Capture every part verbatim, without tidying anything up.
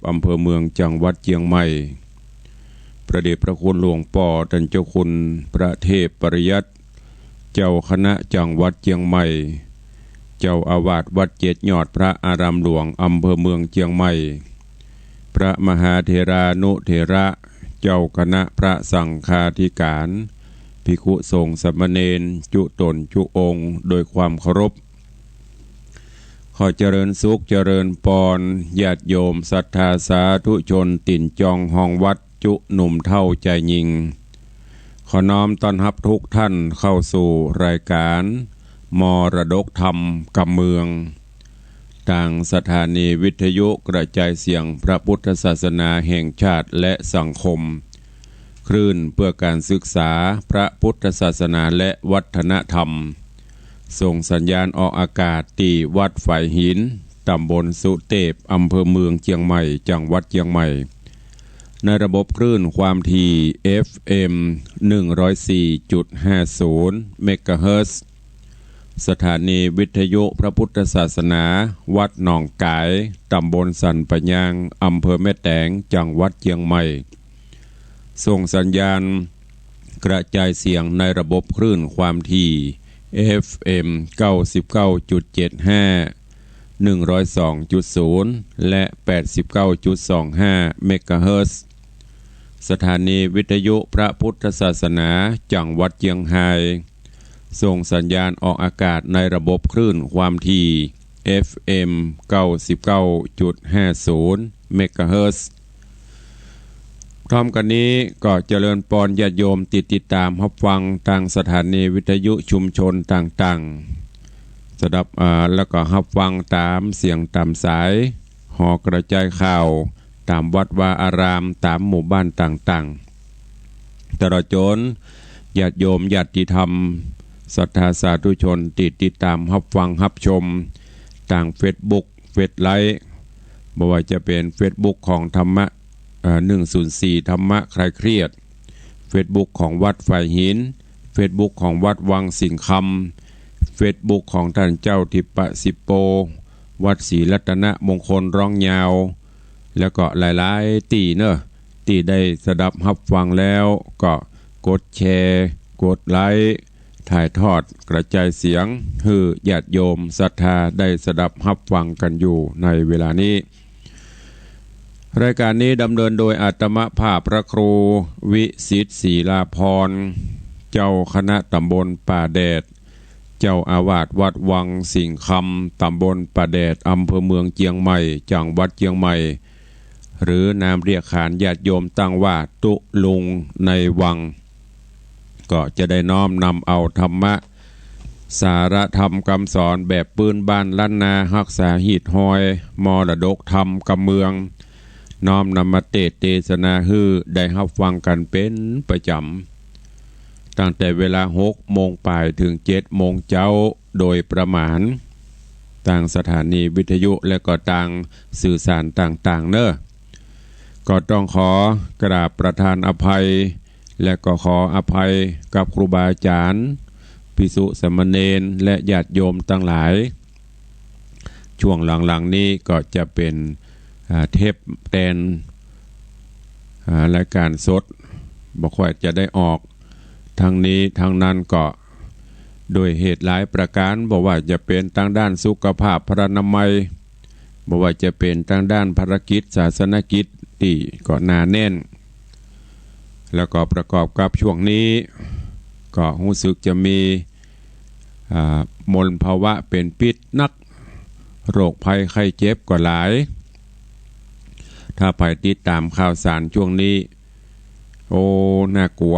อำเภอเมือง จังหวัดเจียงใหม่ พระเดชพระคุณหลวงป้อต้านเจ้าคุณพระเทพปริยัติ เจ้าคณะจังหวัดเจียงใหม่ เจ้าอาวาสวัดเจ็ดยอดพระอารามหลวงอำเภอเมืองเจียงใหม่ พระมหาเถรานุเถระ เจ้าคณะพระสังฆาธิการ ภิกขุสงฆ์สามเณร จุ๊ต๋นจุ๊องค์ โดยความเคารพ ขอเจริญสุขเจริญปอน ญาติโยมศรัทธาสาธุชนตี๋นจองฮองวัด จุ๊หนุ่มเฒ่าจายญิง ขอน้อมต้อนฮับทุกท่านเข้าสู่รายการมรดกธรรมกำเมือง ตางสถานีวิทยุกระจายเสียงพระพุทธศาสนาแห่งชาติและสังคม คลื่นเพื่อการศึกษาพระพุทธศาสนาและวัฒนธรรม ส่งสัญญาณออกอากาศตี้วัดฝายหิน ตำบลสุเตพ อำเภอเมืองเจียงใหม่ จังหวัดเจียงใหม่ ในระบบคลื่นความถี่ เอฟเอ็ม หนึ่งร้อยสี่จุดห้าศูนย์ เมกะเฮิรตซ์ สถานีวิทยุพระพุทธศาสนา วัดหนองก๋าย ตำบลสันป่ายาง อำเภอแม่แตง จังหวัดเจียงใหม่ ส่งสัญญาณกระจายเสียงในระบบคลื่นความถี่ เอฟเอ็ม เก้าสิบเก้าจุดเจ็ดห้า หนึ่งร้อยสองจุดศูนย์ และ แปดสิบเก้าจุดสองห้า เมกะเฮิรตซ์ สถานีวิทยุพระพุทธศาสนา จังหวัดเจียงฮาย ส่งสัญญาณออกอากาศในระบบคลื่นความถี่ เอฟเอ็ม เก้าสิบเก้าจุดห้าศูนย์ เมกะเฮิรตซ์ พร้อมกั๋นนี้ก็เจริญปอนญาติโยมตี้ติดต๋ามฮับฟังตางสถานีวิทยุชุมชนต่างๆ สดับ อ่า แล้วก็ฮับฟังต๋ามเสียงต๋ามสาย หอกระจายข่าว ต๋ามวัดวาอาราม ต๋ามหมู่บ้านต่างๆ ตลอดจ๋นญาติโยมญาติธรรม ศรัทธาสาธุชนตี้ติดต๋ามฮับฟังฮับชม ตางเฟซบุ๊ก เฟซไลฟ์ บ่ว่าจะเป๋นเฟซบุ๊กของธรรมะ เอ่อ หนึ่งศูนย์สี่ ธรรมะคลายเครียด เฟซบุ๊กของวัดฝายหิน เฟซบุ๊กของวัดวังสิงห์คำ เฟซบุ๊กของต้านเจ้าทิปปะสิปโป วัดศรีรัตนมงคลร้องยาว แล้วก็หลายๆ ตี้เนาะ ตี้ได้สดับฮับฟังแล้วก็กดแชร์ กดไลค์ ถ่ายทอดกระจายเสียงหื้อญาติโยมศรัทธาได้สดับฮับฟังกั๋นอยู่ในเวลานี้ รายการนี้ดำเนินโดยอาตมาภาพพระครูวิสิทธิ์ ศิลาภรณ์ เจ้าคณะตำบลป่าแดด เจ้าอาวาสวัดวังสิงห์คำ ตำบลป่าแดด อำเภอเมืองเจียงใหม่ จังหวัดเจียงใหม่ หรือนามเรียกขานญาติโยมตั้งว่าตุ๊ลุงในวัง ก็จะได้น้อมนำเอาธรรมะ สาระธรรมกำสอนแบบปื้นบ้านล้านนา ฮักษาฮีตฮอย มรดกธรรมกำเมือง น้อมนำมาเตสน์เตสนาหื้อได้ฮับฟังกั๋นเป๋นประจ๋ำ ตั้งแต่เวลาหกโมงป๋ายเถิงเจ็ดโมงเจ๊าโดยประมาณ ตางสถานีวิทยุและก็ตางสื่อสารต่างๆ เนาะ ก็ต้องขอกราบประทานอภัย และก็ขออภัยกับครูบาอาจ๋ารย์ ภิกษุสามเณร และญาติโยมตังหลาย ช่วงหลังๆ นี้ก็จะเป๋น อ่า เทปแตน อ่า รายการสด บ่ค่อยจะได้ออก ทั้งนี้ทั้งนั้นก็ด้วยเหตุหลายประก๋าน บ่ว่าจะเป๋นตางด้านสุขภาพพรรณนามัย บ่ว่าจะเป๋นตางด้านภารกิจศาสนกิจตี้ก็หนาแน่น แล้วก็ประกอบกับช่วงนี้ก็ฮู้สึกจะมี อ่า มลภาวะเป๋นพิษนัก โรคภัยไข้เจ็บก็หลาย ถ้าใผติดต๋ามข่าวสารช่วงนี้ โอ้ น่ากลัว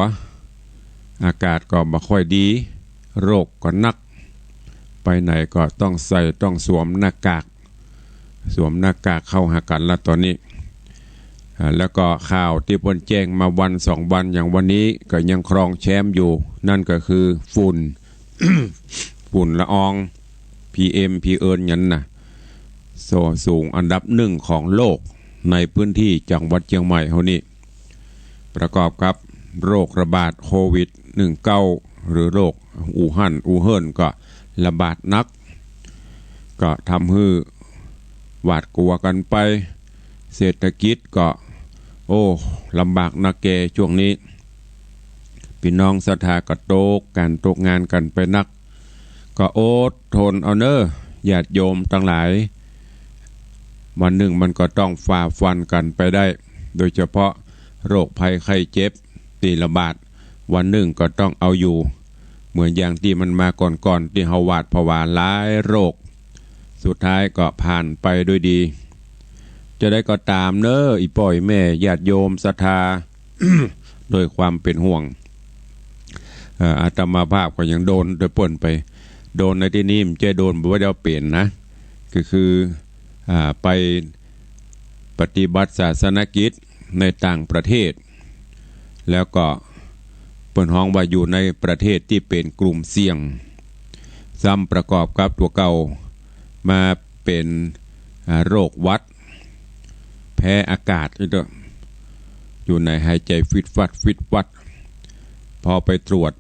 อากาศก็บ่ค่อยดี โรคก็นัก ไปไหนก็ต้องใส่ ต้องสวมหน้ากาก สวมหน้ากากเข้าหากั๋นละต๋อนนี้ อ่า แล้วก็ข่าวตี้เปิ้นแจ้งมาวันสองวัน อย่างวันนี้ก็ยังครองแชมป์อยู่ นั่นก็คือฝุ่น ฝุ่นละออง พีเอ็ม พีเอิร์น หยังน่ะ โซ่ สูงอันดับหนึ่งของโลกในพื้นที่จังหวัดเจียงใหม่เฮานี้ ประกอบกับโรคระบาดโควิดหนึ่งเก้า หรือโรคอู่ฮั่น อู่เฮิ่นก็ระบาดหนัก ก็ทำหื้อหวาดกลัวกั๋นไป เศรษฐกิจก็ โอ้ ลำบากนักแก่ช่วงนี้ ปี้น้องศรัทธาก็ตกก๋านตกงานกั๋นไปนัก ก็อดทนเอาเน่อ ญาติโยมตังหลาย วันนึ่งมันก็ต้องฝ่าฟันกั๋นไปได้ โดยเฉพาะโรคภัยไข้เจ็บตี้ระบาด วันนึ่งก็ต้องเอาอยู่ เหมือนอย่างตี้มันมาก่อนๆ ตี้เฮาหวาดผวาหลายโรค สุดท้ายก็ผ่านไปด้วยดี จะใดก็ต๋ามเน่อ อี่ป้ออี่แม่ญาติโยมศรัทธา ด้วยความเป๋นห่วง เอ่อ อาตมาภาพก็ยังโดนโดยเปิ้นไป โดนในตี้นี่มันจะโดนบ่ว่าเดียวเป๋นนะ ก็คือ อ่า ไปปฏิบัติศาสนกิจในต่างประเทศ แล้วก็เปิ้นฮ้องว่าอยู่ในประเทศตี้เป๋นกลุ่มเสี่ยง ซ้ำประกอบกับตั๋วเก่ามาเป๋น อ่า โรคหวัด แพ้อากาศนี่เต๊อะ อยู่ในหายใจ๋ฟิดฟัดฟิดฟัด พอไปตรวจ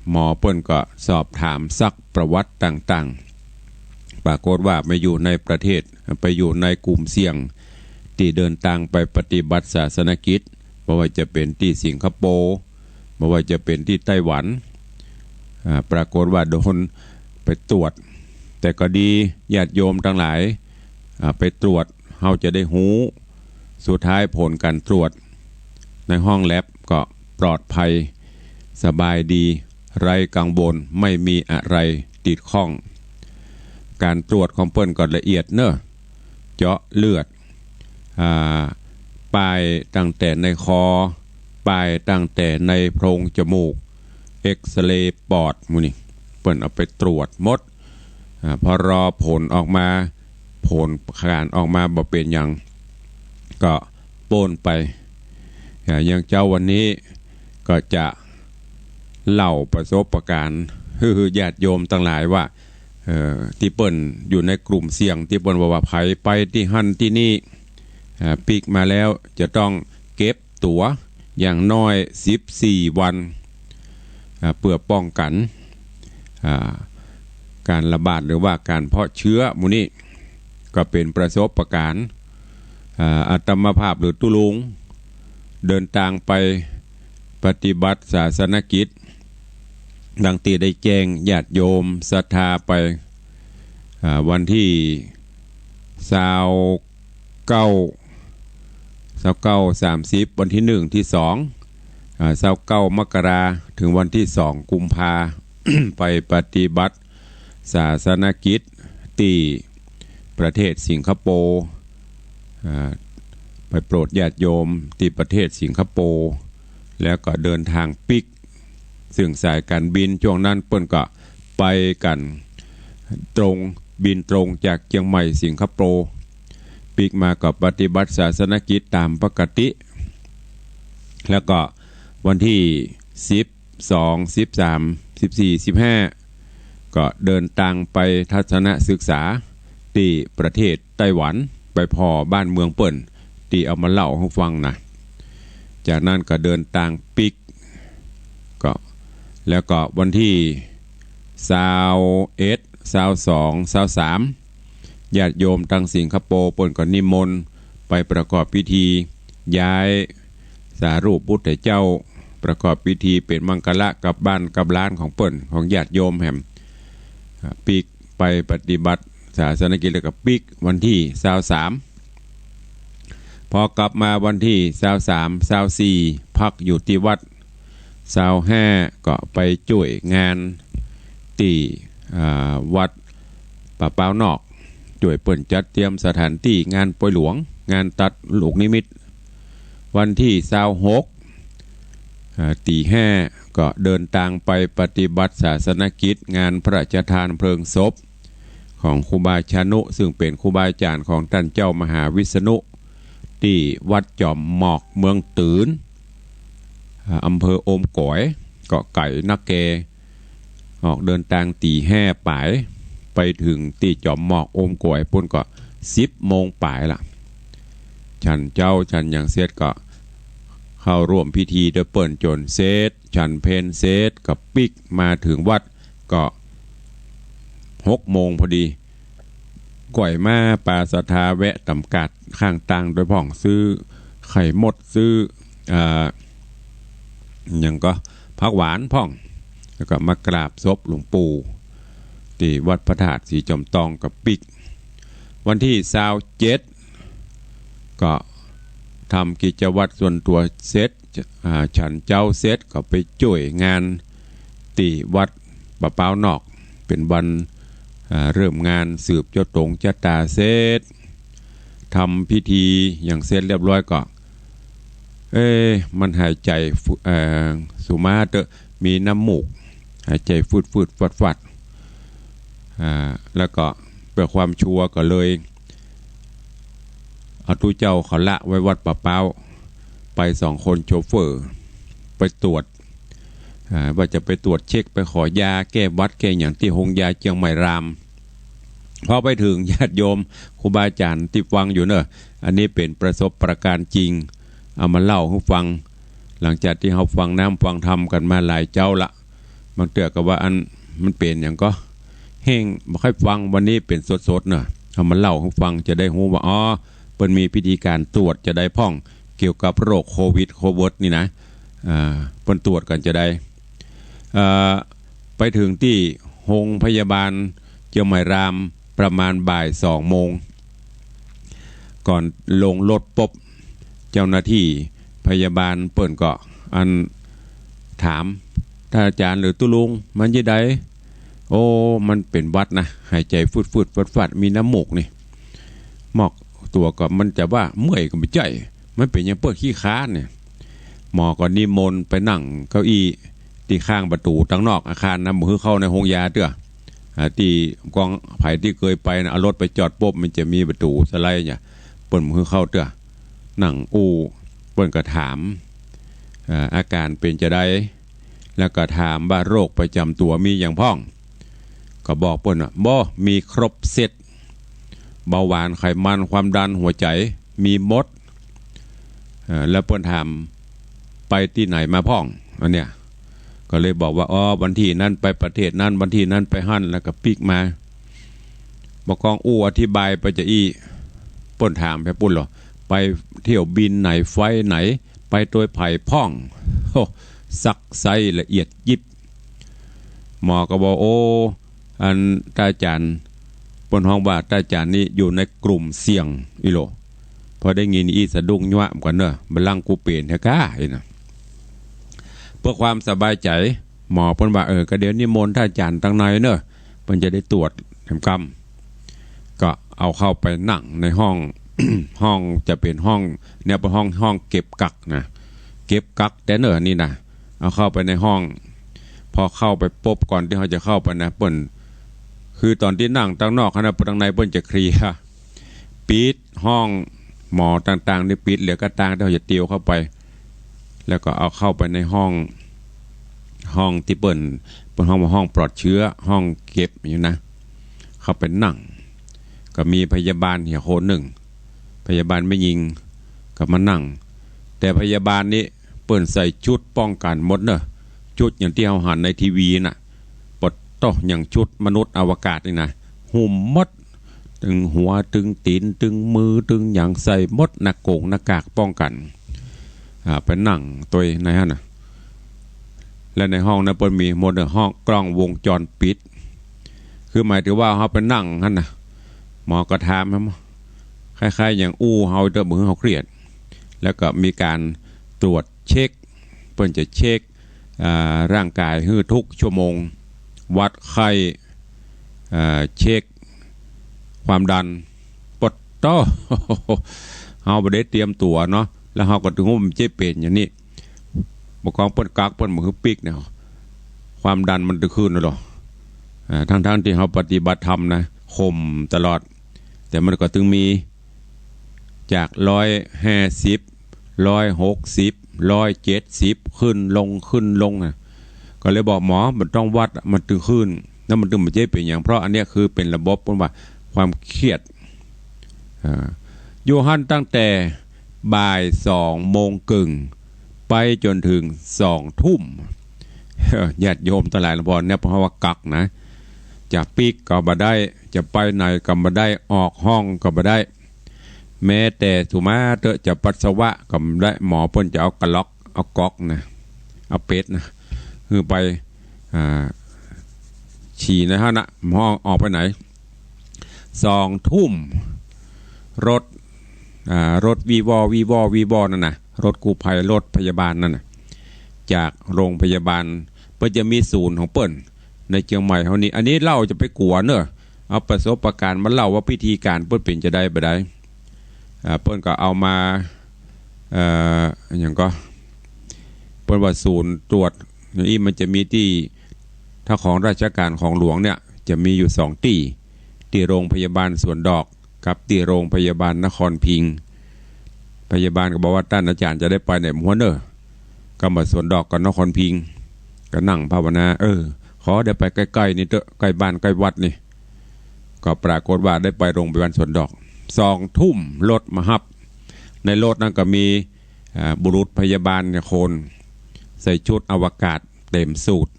หมอเปิ้นก็สอบถามซักประวัติต่างๆ ปรากฏว่ามาอยู่ในประเทศ ไปอยู่ในกลุ่มเสี่ยง ตี้เดินตางไปปฏิบัติศาสนกิจ บ่ว่าจะเป๋นตี้สิงคโปร์ บ่ว่าจะเป๋นตี้ไต้หวัน อ่า ปรากฏว่าโดนไปตรวจ แต่ก็ดี ญาติโยมตังหลาย อ่า ไปตรวจ เฮาจะได้ฮู้ สุดท้ายผลก๋านตรวจในห้องแล็บก็ปลอดภัย สบายดี ไร้กังวล ไม่มีอะไรติดข้อง ก๋านตรวจของเปิ้นก็ละเอียดเน่อ เจาะเลือด อ่า ป้ายตั้งแต่ในคอ ป้ายตั้งแต่ในโพรงจมูก เอกซเรย์ปอด หมู่นี้ เปิ้นเอาไปตรวจหมด อ่า พอรอผลออกมา ผลก๋านออกมาบ่เป๋นหยัง ก็ป๊นไป อ่า อย่างเจ้าวันนี้ก็จะเล่าประสบการณ์ หื้อญาติโยมตังหลายว่า เอ่อ ตี้เปิ้นอยู่ในกลุ่มเสี่ยง ตี้เปิ้นว่า ว่าใผไปตี้หั้นตี้นี่ อ่า ปิ๊กมาแล้วจะต้องเก็บตั๋วอย่างน้อยสิบสี่วัน อ่า เปื้อป้องกั๋น อ่า ก๋านระบาดหรือว่าก๋านเพาะเชื้อหมู่นี้ ก็เป๋นประสบการณ์ อ่า อาตมาภาพหรือตุ๊ลุง เดินตางไปปฏิบัติศาสนกิจ ดังตี้ได้แจ้งญาติโยมศรัทธาไป อ่า วันตี้ซาวเก้า ซาวเก้า สามสิบ วันตี้หนึ่ง ตี้สอง อ่า ซาวเก้ามกรา เถิงวันตี้สองกุมภา ไปปฏิบัติศาสนกิจตี้ประเทศสิงคโปร์ อ่า ไปโปรดญาติโยมตี้ประเทศสิงคโปร์ แล้วก็เดินตางปิ๊ก ซึ่งสายก๋านบินจ้วงนั้นเปิ้นก็ไปกั๋นตรง บินตรงจากเจียงใหม่สิงคโปร์ ปิ๊กมาก็ปฏิบัติศาสนกิจต๋ามปกติ แล้วก็วันตี้สิบสอง สิบสาม สิบสี่ สิบห้า ก็เดินตางไปทัศนศึกษาตี้ประเทศไต้หวัน ไปผ่อบ้านเมืองเปิ้น ตี้เอามาเล่าหื้อฟังนะ จากนั้นก็เดินตางปิ๊ก ก็ แล้วก็วันตี้ซาวเอ็ด ซาวสอง ซาวสาม ญาติโยมตางสิงคโปร์เปิ้นก็นิมนต์ไปประกอบพิธีย้ายสารูปพุทธเจ้า ประกอบพิธีเป๋นมังคละกับบ้านกับลานของเปิ้น ของญาติโยมแหม อ่า ปิ๊กไปปฏิบัติศาสนกิจแล้วก็ปิ๊กวันตี้ซาวสาม พอกลับมาวันตี้ซาวสาม ซาวสี่ พักอยู่ตี้วัด ซาวห้า ก็ไปจ้วยงานตี้ อ่า วัดป่าเป้านอก จ้วยเปิ้นจัดเตรียมสถานตี้งานปอยหลวง งานตัดลูกนิมิต วันตี้ซาวหก อ่า ตี้ห้า ก็เดินตางไปปฏิบัติศาสนกิจงานพระราชทานเพลิงศพของครูบาชานุ ซึ่งเป๋นครูบาอาจ๋ารย์ของต้านเจ้ามหาวิษณุ ตี้วัดจ๋อมหมอกเมืองตื๋น อ่า อำเภอโอมก๋อย ก็ไก๋นักแก ออกเดินตางตี้ห้าป๋าย ไปเถิงตี้จ๋อมหมอกโอมก๋อยปู๊นก็สิบโมงป๋ายละ ฉันเจ๊าฉันหยังเสร็จก็เข้าร่วมพิธีโดยเปิ้นจ๋นเสร็จ ฉันเพลเสร็จก็ปิ๊กมาเถิงวัดก็หกโมงพอดี ก้อยมา ปาศรัทธาแวะต๋ามก๋าดข้างตางโดยพ่อง ซื้อไข่มด ซื้อ อ่า หยังก่อ ผักหวานพ่อง แล้วก็มากราบศพหลวงปู่ ตี้วัดพระธาตุศรีจอมตองกะปิ๊ก วันตี้ซาวเจ็ด ก็ทำกิจวัตรส่วนตั๋วเสร็จ อ่า ฉันเจ๊าเสร็จก็ไปจ้วยงานตี้วัดป่าป๊าวนอก เป๋นวัน อ่า เริ่มงานสืบเจ้าต๋งจะต๋าเสร็จ ทำพิธีหยังเสร็จเรียบร้อยก็ เอ๊ะ มันหายใจ๋ เอ่อ สูมาเต๊อะ มีน้ำมูก หายใจ๋ฟืดๆ ฟัดๆ อ่า แล้วก็เปื้อความชัวร์ก็เลย เอาตุ๊เจ้าเขาละไว้วัดป่าป๊าว ไปสองคนโชเฟอร์ ไปตรวจ อ่า ว่าจะไปตรวจเช็ค ไปขอยาแก้หวัดแก้หยังตี้โฮงยาเจียงใหม่ราม พอไปเถิง ญาติโยม ครูบาอาจ๋ารย์ตี้ฟังอยู่เน่อ อันนี้เป๋นประสบการณ์จริง เอามาเล่าหื้อฟัง หลังจากตี้เฮาฟังน้ำฟังธรรมกั๋นมาหลายเจ๊าละ บางเตื้อก็ว่าอัน มันเป๋นหยังก่อ แฮ่งบ่ใค่ฟัง วันนี้เป๋นสดๆ เน่อ เอามาเล่าหื้อฟัง จะได้ฮู้ว่า อ๋อ เปิ้นมีพิธีก๋านตรวจจะใดพ่อง เกี่ยวกับโรคโควิด โควิดนี่นะ อ่า เปิ้นตรวจกั๋นจะใด เอ่อ ไปเถิงตี้โฮงพยาบาลเจียงใหม่รามประมาณบ่ายสองโมง ก่อนลงรถปุ๊บ เจ้าหน้าตี้พยาบาลเปิ้นก็อันถาม ต้านอาจ๋ารย์หรือตุ๊ลุง มันจะใด โอ้ มันเป๋นหวัดนะ หายใจ๋ฟืดๆ ฟัดๆ มีน้ำมูกนี่ หมอก็ตรวจก็มันจะว่าเมื่อยก็บ่ใจ้ มันเป๋นหยังเปิ้นขี้คร้านเนี่ย หมอก็นิมนต์ไปนั่งเก้าอี้ตี้ข้างประตู๋ตางนอกอาคารนะ บ่หื้อเข้าในโฮงยาเตื้อ อ่า ตี้กองใผตี้เกยไปนะ เอารถไปจอดปุ๊บ มันจะมีประตู๋สไลด์เนี่ย เปิ้นบ่หื้อเข้าเตื้อ นั่งอู้ เปิ้นก็ถาม อ่า อาก๋ารเป๋นจะใด แล้วก็ถามว่าโรคประจ๋ำตั๋วมีหยังพ่อง ก็บอกเปิ้นว่า บ่ มีครบเซต เบาหวาน ไขมัน ความดัน หัวใจ๋ มีหมด เอ่อ แล้วเปิ้นถาม ไปตี้ไหนมาพ่อง อันเนี้ย ก็เลยบอกว่า อ๋อ วันตี้นั้นไปประเทศนั้น วันตี้นั้นไปหั้น แล้วก็ปิ๊กมา บ่กองอู้อธิบายไปจะอี้ เปิ้นถามไปปุ้นเหรอ ไปเที่ยวบินไหน ไฟลท์ไหน ไปโตยใผพ่อง โอ้ ซักไซ้ละเอียดยิบ หมอก็บอก โอ้ อันต้านอาจ๋ารย์ เปิ้นฮ้องว่าต้านอาจ๋ารย์นี่อยู่ในกลุ่มเสี่ยงอี้โหละ พอได้ยินอี้สะดุ้งยั้วเหมือนกั๋นเน่อ บ่าลังกูเป๋นแท้ก้า อี้นะ เปื้อความสบายใจ๋ หมอเปิ้นว่า เออ ก็เดี๋ยวนิมนต์ต้านอาจ๋ารย์ตังในเน่อ เปิ้นจะได้ตรวจแหมกำ ก็เอาเข้าไปนั่งในห้อง ห้องจะเป๋นห้อง เนี่ยเป๋นห้อง ห้องเก็บกักนะ เก็บกักแต๊เน่อนี่นะ เอาเข้าไปในห้อง พอเข้าไปปุ๊บ ก่อนตี้เฮาจะเข้าไปนะ เปิ้น คือต๋อนตี้นั่งตางนอกหั้นนะ ตางในเปิ้นจะเคลียร์ ปิดห้อง หมอต่างๆ นี่ปิด เหลือก้าตางตี้เฮาจะเตียวเข้าไป แล้วก็เอาเข้าไปในห้อง ห้องตี้เปิ้น เปิ้นฮ้องว่าห้องปลอดเชื้อ ห้องเก็บอย่างนี้นะ เข้าไปนั่ง ก็มีพยาบาลเหียคนนึ่ง พยาบาลแม่ญิง ก็มานั่ง แต่พยาบาลนี่เปิ้นใส่ชุดป้องกั๋นหมดเน่อ ชุดอย่างตี้เฮาหันในทีวีน่ะ ปะโต๊ะ อย่างชุดมนุษย์อวกาศนี่นะ หุ้มหมด ตึงหัว ตึงตี๋น ตึงมือ ตึงหยัง ใส่หมด หน้ากงหน้ากากป้องกั๋น อ่า ไปนั่งตวยในหั้นน่ะ และในห้องนั้นเปิ้นมีหมดเน่อ ห้องกล้องวงจรปิด คือหมายถึงว่าเฮาไปนั่งหั้นน่ะ หมอก็ถาม คล้ายๆ อย่างอู้เฮาเต๊อะ บ่หื้อเฮาเครียด แล้วก็มีก๋านตรวจเช็ค เปิ้นจะเช็ค อ่า ร่างก๋ายหื้อทุกชั่วโมง วัดไข้ อ่า เช็คความดัน ปะโต๊ะ เฮาบ่ได้เตรียมตั๋วเนาะ แล้วเฮาก็ตึงว่ามันจะเป๋นอย่างนี้ บ่กองเปิ้นกัก เปิ้นบ่หื้อปิ๊กเนี่ย ความดันมันตึงขึ้นน่ะเหรอ อ่า ทั้งๆ ตี้เฮาปฏิบัติธรรมนะ ข่มตลอด แต่มันก็ตึงมี จากร้อยห้าสิบ ร้อยหกสิบ ร้อยเจ็ดสิบ ขึ้นลง ขึ้นลงน่ะ ก็เลยบอกหมอ บ่ต้องวัด มันตึงขึ้น แล้วมันตึงบ่ใจ้เป๋นหยัง เพราะอันเนี้ยคือเป๋นระบบ เปิ้นว่าความเครียด อ่า อยู่หั้นตั้งแต่บ่ายสองโมงเกิ่ง ไปจ๋นเถิงสองทุ่ม ญาติโยมตังหลาย หลวงพ่อเนี่ย เพราะว่ากักนะ จะปิ๊กก็บ่ได้ จะไปไหนก็บ่ได้ ออกห้องก็บ่ได้ แม้แต่สุมาเต๊อะ จะปัสสาวะก็บ่ได้ หมอเปิ้นจะเอากะล็อก เอาก๊อกนะ เอาเป๊ดนะ หื้อไป อ่า ฉี่ในหั้นนะ ห้องออกไปไหน สองทุ่ม รถ อ่า รถวีวอ วีวอ วีวอ นั่นนะ รถกู้ภัย รถพยาบาลนั่นนะ จากโรงพยาบาล เปิ้นจะมีศูนย์ของเปิ้น ในเจียงใหม่เฮานี่ อันนี้เล่าจะไปกั๋วเน่อ เอาประสบการณ์มาเล่าว่าพิธีการเปิ้นเป๋นจะใดบ่ใด อ่า เปิ้นก็เอามา เอ่อ อะหยังก็ เปิ้นว่าศูนย์ตรวจ อย่างอี้มันจะมีตี้ ถ้าของราชการของหลวงเนี่ย จะมีอยู่สองตี้ ตี้โรงพยาบาลสวนดอก กับตี้โรงพยาบาลนครพิงค์ พยาบาลก็บอกว่า ต้านอาจ๋ารย์จะได้ไปไหนบ่ฮู้เน่อ ก็มาสวนดอกกับนครพิงค์ ก็นั่งภาวนา เออ ขอได้ไปใก้ๆ นี่เต๊อะ ใก้บ้านใก้วัดนี่ ก็ปรากฏว่าได้ไปโรงพยาบาลสวนดอก สองทุ่ม รถมาฮับ ในรถนั้นก็มี อ่า บุรุษพยาบาลเนี่ยคน ใส่ชุดอวกาศเต็มสูท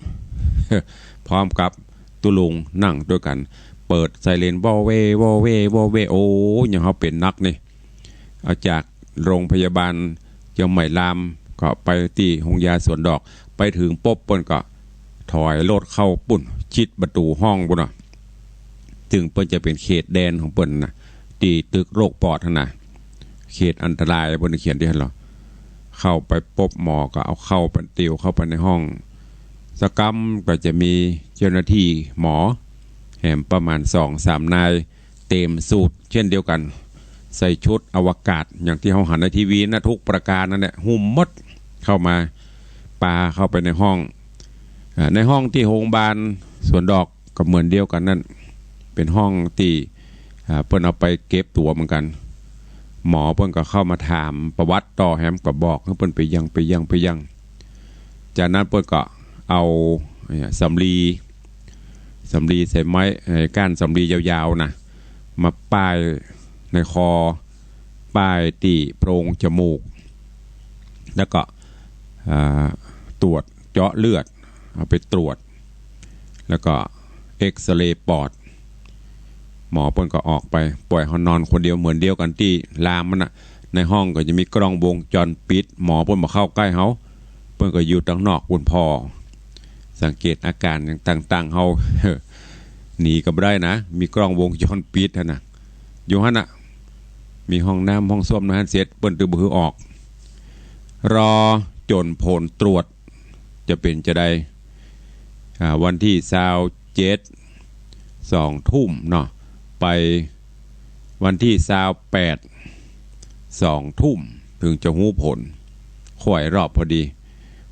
พร้อมกับตุ๊ลุงนั่งตวยกั๋น เปิดไซเรน วอเว วอเว วอเว โอ้ อย่างเฮาเป๋นนักนี่ เอาจากโรงพยาบาลเจียงใหม่ราม ก็ไปตี้โฮงยาสวนดอก ไปเถิงปุ๊บเปิ้นก็ถอยรถเข้าปุ้น ชิดประตู๋ห้องปุ้นเนาะ ซึ่งเปิ้นจะเป๋นเขตแดนของเปิ้นนะ ตี้ตึกโรคปอดหั้นนะ เขตอันตราย เปิ้นเขียนตี้หั้นลอ เข้าไปปุ๊บหมอก็เอาเข้าไป ติวเข้าไปในห้อง สักกำก็จะมีเจ้าหน้าตี้หมอ แหมประมาณสองสามนาย เต็มสูทเช่นเดียวกั๋น ใส่ชุดอวกาศอย่างตี้เฮาหันในทีวีนะ ทุกประก๋านนั่นแหละ หุ้มหมด เข้ามา ปาเข้าไปในห้อง อ่า ในห้องตี้โฮงบาลสวนดอกก็เหมือนเดียวกั๋นนั่น เป๋นห้องตี้ อ่า เปิ้นเอาไปเก็บตั๋วเหมือนกั๋น หมอเปิ้นก็เข้ามาถามประวัติต่อ แหมก็บอกหื้อเปิ้นไปยัง ไปยัง ไปยัง จากนั้นเปิ้นก็เอา เนี่ย สำลี สำลีใส่ไม้ ไอ้ก้านสำลียาวๆ นะ มาป้ายในคอ ป้ายตี้โพรงจมูก แล้วก็ อ่า ตรวจเจาะเลือด เอาไปตรวจ แล้วก็เอกซเรย์ปอด หมอเปิ้นก็ออกไป ปล่อยเฮานอนคนเดียว เหมือนเดียวกั๋นตี้รามหั้นน่ะ ในห้องก็จะมีกล้องวงจรปิด หมอเปิ้นบ่เข้าใก้เฮา เปิ้นก็อยู่ตังนอกปุ้นผ่อ สังเกตอาก๋ารอย่างต่างๆ เฮา หนีก็บ่ได้นะ มีกล้องวงจรปิดหั้นน่ะ อยู่หั้นน่ะ มีห้องน้ำห้องส้วมในหั้นเสร็จ เปิ้นตึงบ่หื้อออก รอจ๋นผลตรวจ จะเป๋นจะใด อ่า วันตี้ซาวเจ็ด สองทุ่มเนาะ ไปวันตี้ซาวแปด สองทุ่ม เถิงจะฮู้ผล ค่อยรอบพอดี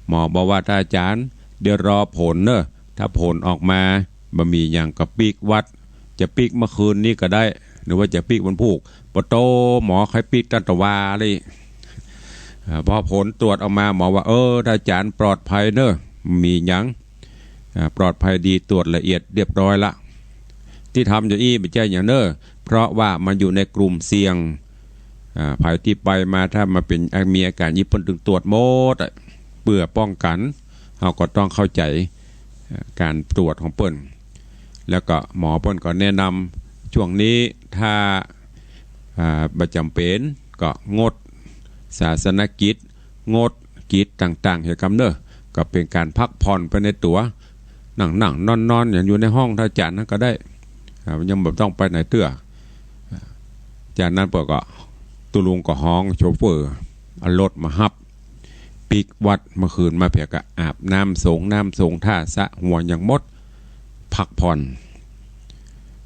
หมอบอกว่า ต้านอาจ๋ารย์ เดี๋ยวรอผลเน่อ ถ้าผลออกมาบ่มีหยังก็ปิ๊กวัด จะปิ๊กเมื่อคืนนี้ก็ได้ หรือว่าจะปิ๊กวันพูก ปะโต หมอใค่ปิ๊กตันตะวาเลย อ่า พอผลตรวจออกมา หมอว่า เออ ต้านอาจ๋ารย์ปลอดภัยเน่อ บ่มีหยัง อ่า ปลอดภัยดี ตรวจละเอียดเรียบร้อยละ ตี้ทำอยู่อี้บ่ใจ้หยังเน่อ เพราะว่ามันอยู่ในกลุ่มเสี่ยง อ่า ใผตี้ไปมาถ้ามาเป๋น มีอาก๋ารอี้ เปิ้นตึงตรวจหมดอะ เปื้อป้องกั๋น เฮาก็ต้องเข้าใจ๋ อ่า ก๋านตรวจของเปิ้น แล้วก็หมอเปิ้นก็แนะนำ ช่วงนี้ถ้า อ่า บ่จ๋ำเป๋นก็งดศาสนกิจ งดกิจต่างๆ เหียกำเน่อ ก็เป๋นก๋านพักผ่อนไปในตั๋ว นั่งๆ นอนๆ อย่างอยู่ในห้องต้านอาจ๋ารย์หั้นก็ได้ อ่า ยังบ่ต้องไปไหนเตื้อ จากนั้นเปิ้นก็ ตุ๊ลุงก็ฮ้องโชเฟอร์ เอารถมาฮับ ปิ๊กวัดเมื่อคืนมาเปียก็อาบน้ำสงน้ำสง ท่าสระหัวอย่างหมด พักผ่อน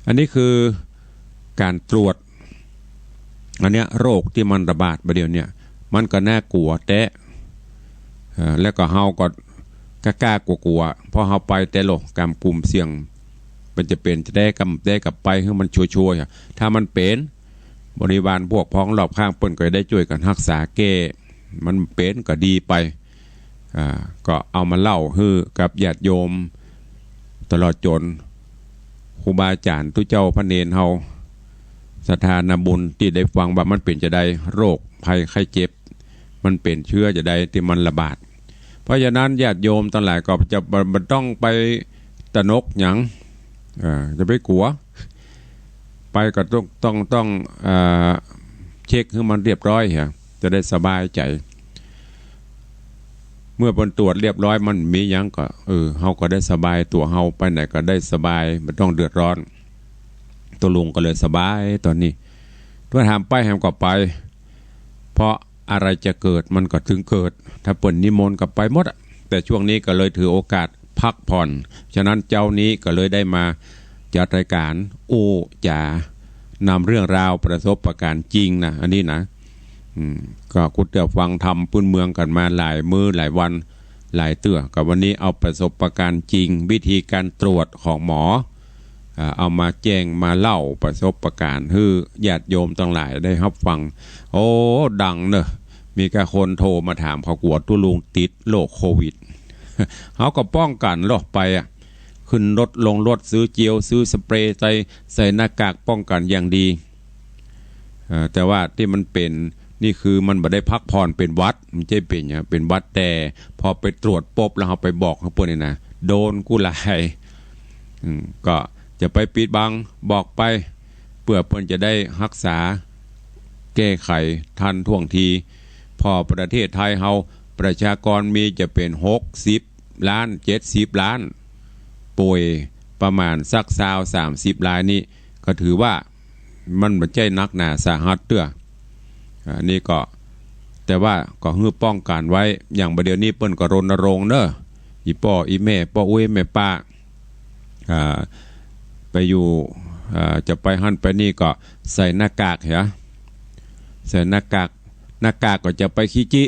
อันนี้คือก๋านตรวจ อันเนี้ยโรคตี้มันระบาดบ่าเดี่ยวเนี่ย มันก็น่ากลัวแต๊ เอ่อ แล้วก็เฮาก็กล้าๆ กลัวๆ เพราะเฮาไปแต๊โลก ก๋านกลุ่มเสี่ยง มันจะเป๋นจะได้กำ ได้กลับไปหื้อมันชัวร์ๆ อะ ถ้ามันเป๋น บริวารพวกพ้องรอบข้างเปิ้นก็ได้จ้วยกั๋นฮักษาแก้ มันเป๋นก็ดีไป อ่า ก็เอามาเล่าหื้อกับญาติโยม ตลอดจ๋นครูบาอาจ๋ารย์ตุ๊เจ้าพระเณรเฮา ศรัทธานาบุญตี้ได้ฟังว่ามันเป๋นจะใด โรคภัยไข้เจ็บ มันเป๋นเจื๊อจะใดตี้มันระบาด เพราะฉะนั้นญาติโยมตังหลายก็จะบ่ บ่ต้องไปตระหนกหยัง เออ จะไปกั๋ว ไปก็ต้อง ต้อง ต้อง เอ่อ เช็คหื้อมันเรียบร้อยเหีย จะได้สบายใจ๋ เมื่อเปิ้นตรวจเรียบร้อย มันบ่มีหยังก็ เออ เฮาก็ได้สบายตั๋วเฮา ไปไหนก็ได้สบาย บ่ต้องเดือดร้อน ตุ๊ลุงก็เลยสบายต๋อนนี้ ถ้าถามไปแหมก็ไป เพราะอะไรจะเกิดมันก็ต้องเกิด ถ้าเปิ้นนิมนต์ก็ไปหมดอะ แต่ช่วงนี้ก็เลยถือโอกาสพักผ่อน ฉะนั้นเจ๊านี้ก็เลยได้มาจัดรายการอู้จ๋านำเรื่องราวประสบการณ์จริงนะ อันนี้นะ อืม ก็กูเตื้อฟังธรรมปื้นเมืองกั๋นมาหลายมื้อหลายวันหลายเตื้อ ก็วันนี้เอาประสบการณ์จริง วิธีการตรวจของหมอ อ่า เอามาแจ้งมาเล่าประสบการณ์หื้อญาติโยมตังหลายได้ฮับฟัง โอ้ ดังเนอะ มีก้าคนโทรมาถาม เขากั๋วตุ๊ลุงติดโรคโควิด เฮาก็ป้องกั๋นลอไปอะ ขึ้นรถลงรถ ซื้อเจล ซื้อสเปรย์ ใส่ ใส่หน้ากากป้องกั๋นอย่างดี เอ่อ แต่ว่าตี้มันเป๋นนี่คือมันบ่ได้พักผ่อน เป๋นหวัด บ่ใจ้เป๋นหยัง เป๋นหวัด แต่พอไปตรวจปุ๊บแล้วเฮาไปบอกหื้อเปิ้นนี่นะ โดนกู้หลาย อืม ก็จะไปปิดบัง บอกไป เปื้อเปิ้นจะได้ฮักษา แก้ไขทันท่วงที เพราะประเทศไทยเฮาประชากรมีจะเป๋นหกสิบล้าน เจ็ดสิบล้าน ป่วยประมาณสักซาว สามสิบรายนี่ ก็ถือว่ามันบ่ใจ้หนักหนาสาหัสเตื้อ อ่า นี่ก็ แต่ว่าก็หื้อป้องกั๋นไว้ อย่างบ่าเดี่ยวนี้เปิ้นก็รณรงค์เนอะ อี่ป้ออี่แม่ ป้ออุ๊ยแม่ป้า อ่า ไปอยู่ อ่า จะไปหั้นไปนี่ก็ใส่หน้ากากเหีย ใส่หน้ากาก หน้ากากก็จะไปขี้จิ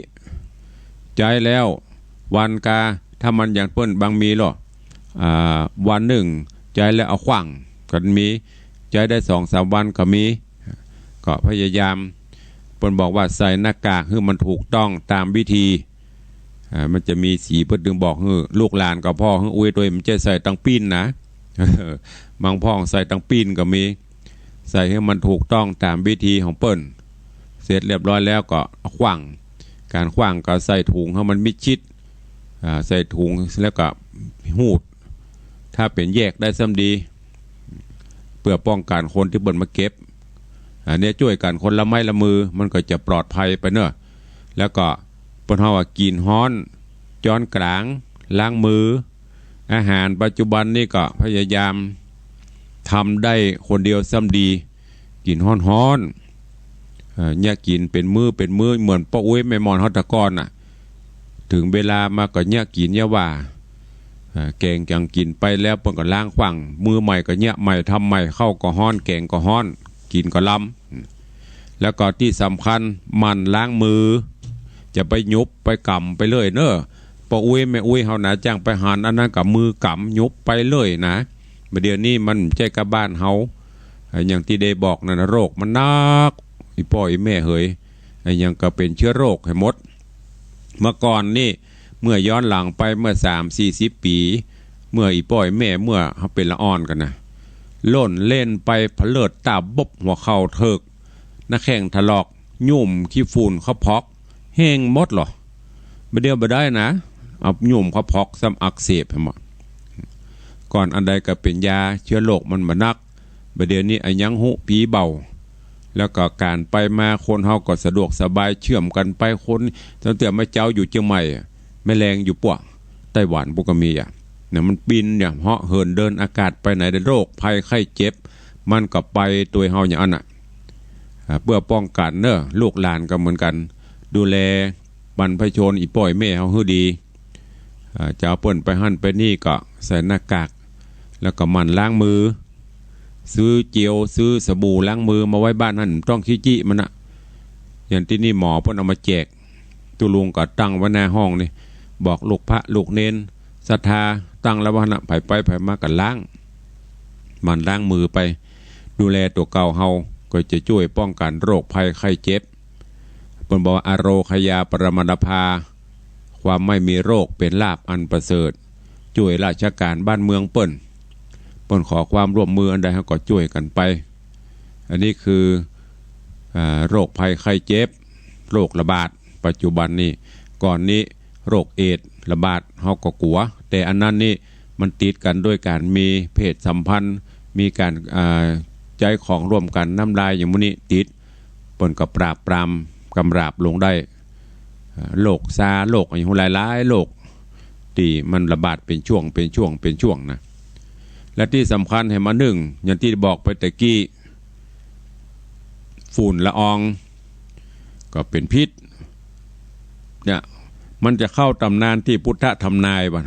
ใจ๊แล้ววันกา ถ้ามันอย่างเปิ้นบางมีลอ อ่า วันนึ่งใจ๊แล้วเอาขว้างก็มี ใจ๊ได้สองสามวันก็มี ก็พยายาม เปิ้นบอกว่าใส่หน้ากากหื้อมันถูกต้องต๋ามวิธี อ่า มันจะมีสี เปิ้นตึงบอกหื้อลูกหลานก็ผ่อ หื้ออุ๊ยตวย บ่ใจ้ใส่ตังปิ้นนะ บางพ่องใส่ตังปิ้นก็มี ใส่หื้อมันถูกต้องต๋ามวิธีของเปิ้น เสร็จเรียบร้อยแล้วก็เอาขว้าง ก๋านขว้างก็ใส่ถุงหื้อมันมิดชิด อ่า ใส่ถุงแล้วก็ฮูด ถ้าเป๋นแยกได้ซ้ำดี เปื้อป้องกั๋นคนตี้เปิ้นมาเก็บ อันนี้จ้วยกั๋นคนละไม้ละมือ มันก็จะปลอดภัยไปเนอะ แล้วก็เปิ้นฮ้องว่ากิ๋นฮ้อน จ๊อนก๋าง ล้างมือ อาหารปัจจุบันนี่ก็พยายามทำได้คนเดียวซ้ำดี กิ๋นฮ้อนๆ เอ่อ เยียะกิ๋นเป๋นมื้อเป๋นมื้อ เหมือนป้ออุ๊ยแม่หมอนเฮาแต่ก่อนน่ะ เถิงเวลามาก็เยียะกิ๋นเยียะว่า เอ่อ แก๋งจั่งกิ๋นไปแล้วเปิ้นก็ล้างขว้าง มื้อใหม่ก็เยียะใหม่ ทำใหม่ ข้าวก็ฮ้อน แก๋งก็ฮ้อน กิ๋นก็ลำ แล้วก็ตี้สำคัญ หมั่นล้างมือ จะไปหยุบไปก๋ำไปเลยเนอะ ป้ออุ๊ยแม่อุ๊ยเฮานะ จั่งไปหันอันนั้นก็มือก๋ำหยุบไปเลยนะ บ่าเดี่ยวนี้มันบ่ใจ้ก้าบ้านเฮา อย่างตี้ได้บอกนั่นนะ โรคมันนัก อี่ป้ออี่แม่เหย อะหยังก็เป๋นเชื้อโรคหื้อหมด เมื่อก่อนนี่ เมื่อย้อนหลังไปเมื่อสามสี่สิบปี๋ เมื่ออี่ป้ออี่แม่ เมื่อเฮาเป๋นละอ่อนกั๋นนะ ล่นเล่นไปผะเลิดตาบก หัวเข่าเถิก หน้าแข้งถลอก หยุมขี้ฝุ่นเข้าพอก แห้งหมดลอ บ่าเดี่ยวบ่ได้นะ เอาหยุมเข้าพอกซ้ำอักเสบหื้อหมด ก่อนอันใดก็เป๋นยาเชื้อโรคมันบ่นัก บ่าเดี่ยวนี้อะหยังฮู้ผีเบา แล้วก็ก๋านไปมาคนเฮาก็สะดวกสบาย เชื่อมกั๋นไป คน ตั้งแต่แม่เจ๊าอยู่เจียงใหม่ แม่แลงอยู่ปั้ว ไต้หวันปุ้นก็มีอะ เนี่ยมันบินเนี่ย เหาะเหินเดินอากาศไปไหนได้ โรคภัยไข้เจ็บ มันก็ไปตวยเฮาอย่างอั้นน่ะ อ่า เปื้อป้องกั๋นเนอะ ลูกหลานก็เหมือนกั๋น ดูแลบรรพชนอี่ป้ออี่แม่เฮาหื้อดี อ่า จะเอาเปิ้นไปหั้นไปนี่ก็ใส่หน้ากาก แล้วก็หมั่นล้างมือ ซื้อเจล ซื้อสบู่ล้างมือมาไว้บ้านหั้น บ่ต้องขี้จิมันน่ะ อย่างตี้นี่หมอเปิ้นเอามาแจก ตุ๊ลุงก็ตั้งไว้หน้าห้องนี่ บอกลูกพระลูกเณรศรัทธา ตั้งแล้วว่าหั้นน่ะ ใผไปใผมาก็ล้าง หมั่นล้างมือไป ดูแลตั๋วเก่าเฮา ก็จะจ้วยป้องกั๋นโรคภัยไข้เจ็บ เปิ้นบอกว่า อโรคยาปรมาณภา ความไม่มีโรคเป๋นลาภอันประเสริฐ จ้วยราชก๋านบ้านเมืองเปิ้น เปิ้นขอความร่วมมืออันใดเฮาก็จ้วยกั๋นไป อันนี้คือ อ่า โรคภัยไข้เจ็บ โรคระบาดปัจจุบันนี่ ก่อนนี้โรคเอดส์ระบาดเฮาก็กั๋ว แต่อันนั้นนี่ มันติดกั๋นโดยก๋านมีเพศสัมพันธ์ มีก๋าน อ่า ใจ๊ของร่วมกั๋น น้ำลายอย่างหมู่นี้ติด เปิ้นก็ปราบปรามกำราบลงได้ อ่า โรคซาร์ โรคอะหยังหลายๆ โรค ตี้มันระบาดเป๋นช่วง เป๋นช่วง เป๋นช่วงนะ และตี้สำคัญหื้อมานึ่ง อย่างตี้บอกไปตะกี้ ฝุ่นละออง ก็เป๋นพิษ เนี่ย มันจะเข้าต๋ำนานตี้พุทธะทำนายบ่า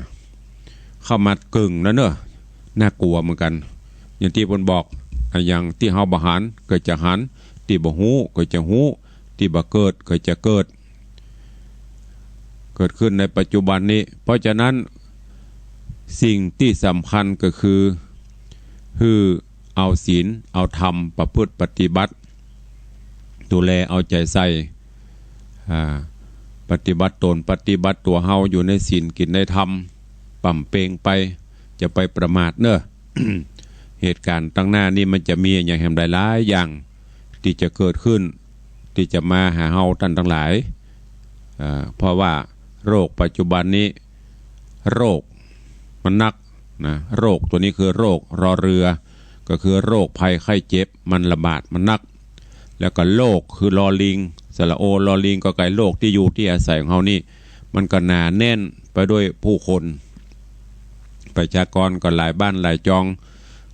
เข้ามาเกิ่งแล้วเนาะ น่ากลัวเหมือนกั๋น อย่างตี้เปิ้นบอก อะ อย่างตี้เฮาบ่หันก็จะหัน ตี้บ่ฮู้ก็จะฮู้ ตี้บ่เกิดก็จะเกิด เกิดขึ้นในปัจจุบันนี้ เพราะฉะนั้นสิ่งตี้สำคัญก็คือ หื้อเอาศีลเอาธรรมประพฤติปฏิบัติ ดูแลเอาใจ๋ใส่ อ่า ปฏิบัติตนปฏิบัติตั๋วเฮาอยู่ในศีลกิ๋นในธรรม ป๋ำเปงไป จะไปประมาทเนาะ เหตุก๋ารณ์ตังหน้านี้มันจะมีอะหยังแหมหลายๆ อย่างตี้จะเกิดขึ้น ตี้จะมาหาเฮาต้านตังหลาย อ่า เพราะว่าโรคปัจจุบันนี้ โรคมันนักนะ โรคตั๋วนี้คือโรค รอเรือ ก็คือโรคภัยไข้เจ็บมันระบาดมันนัก แล้วก็โลกคือลอลิง สระโอ ลอลิง กอไก่ โลกตี้อยู่ตี้อาศัยของเฮานี่ มันก็หนาแน่นไปด้วยผู้คน ประชากรก็หลายบ้านหลายจอง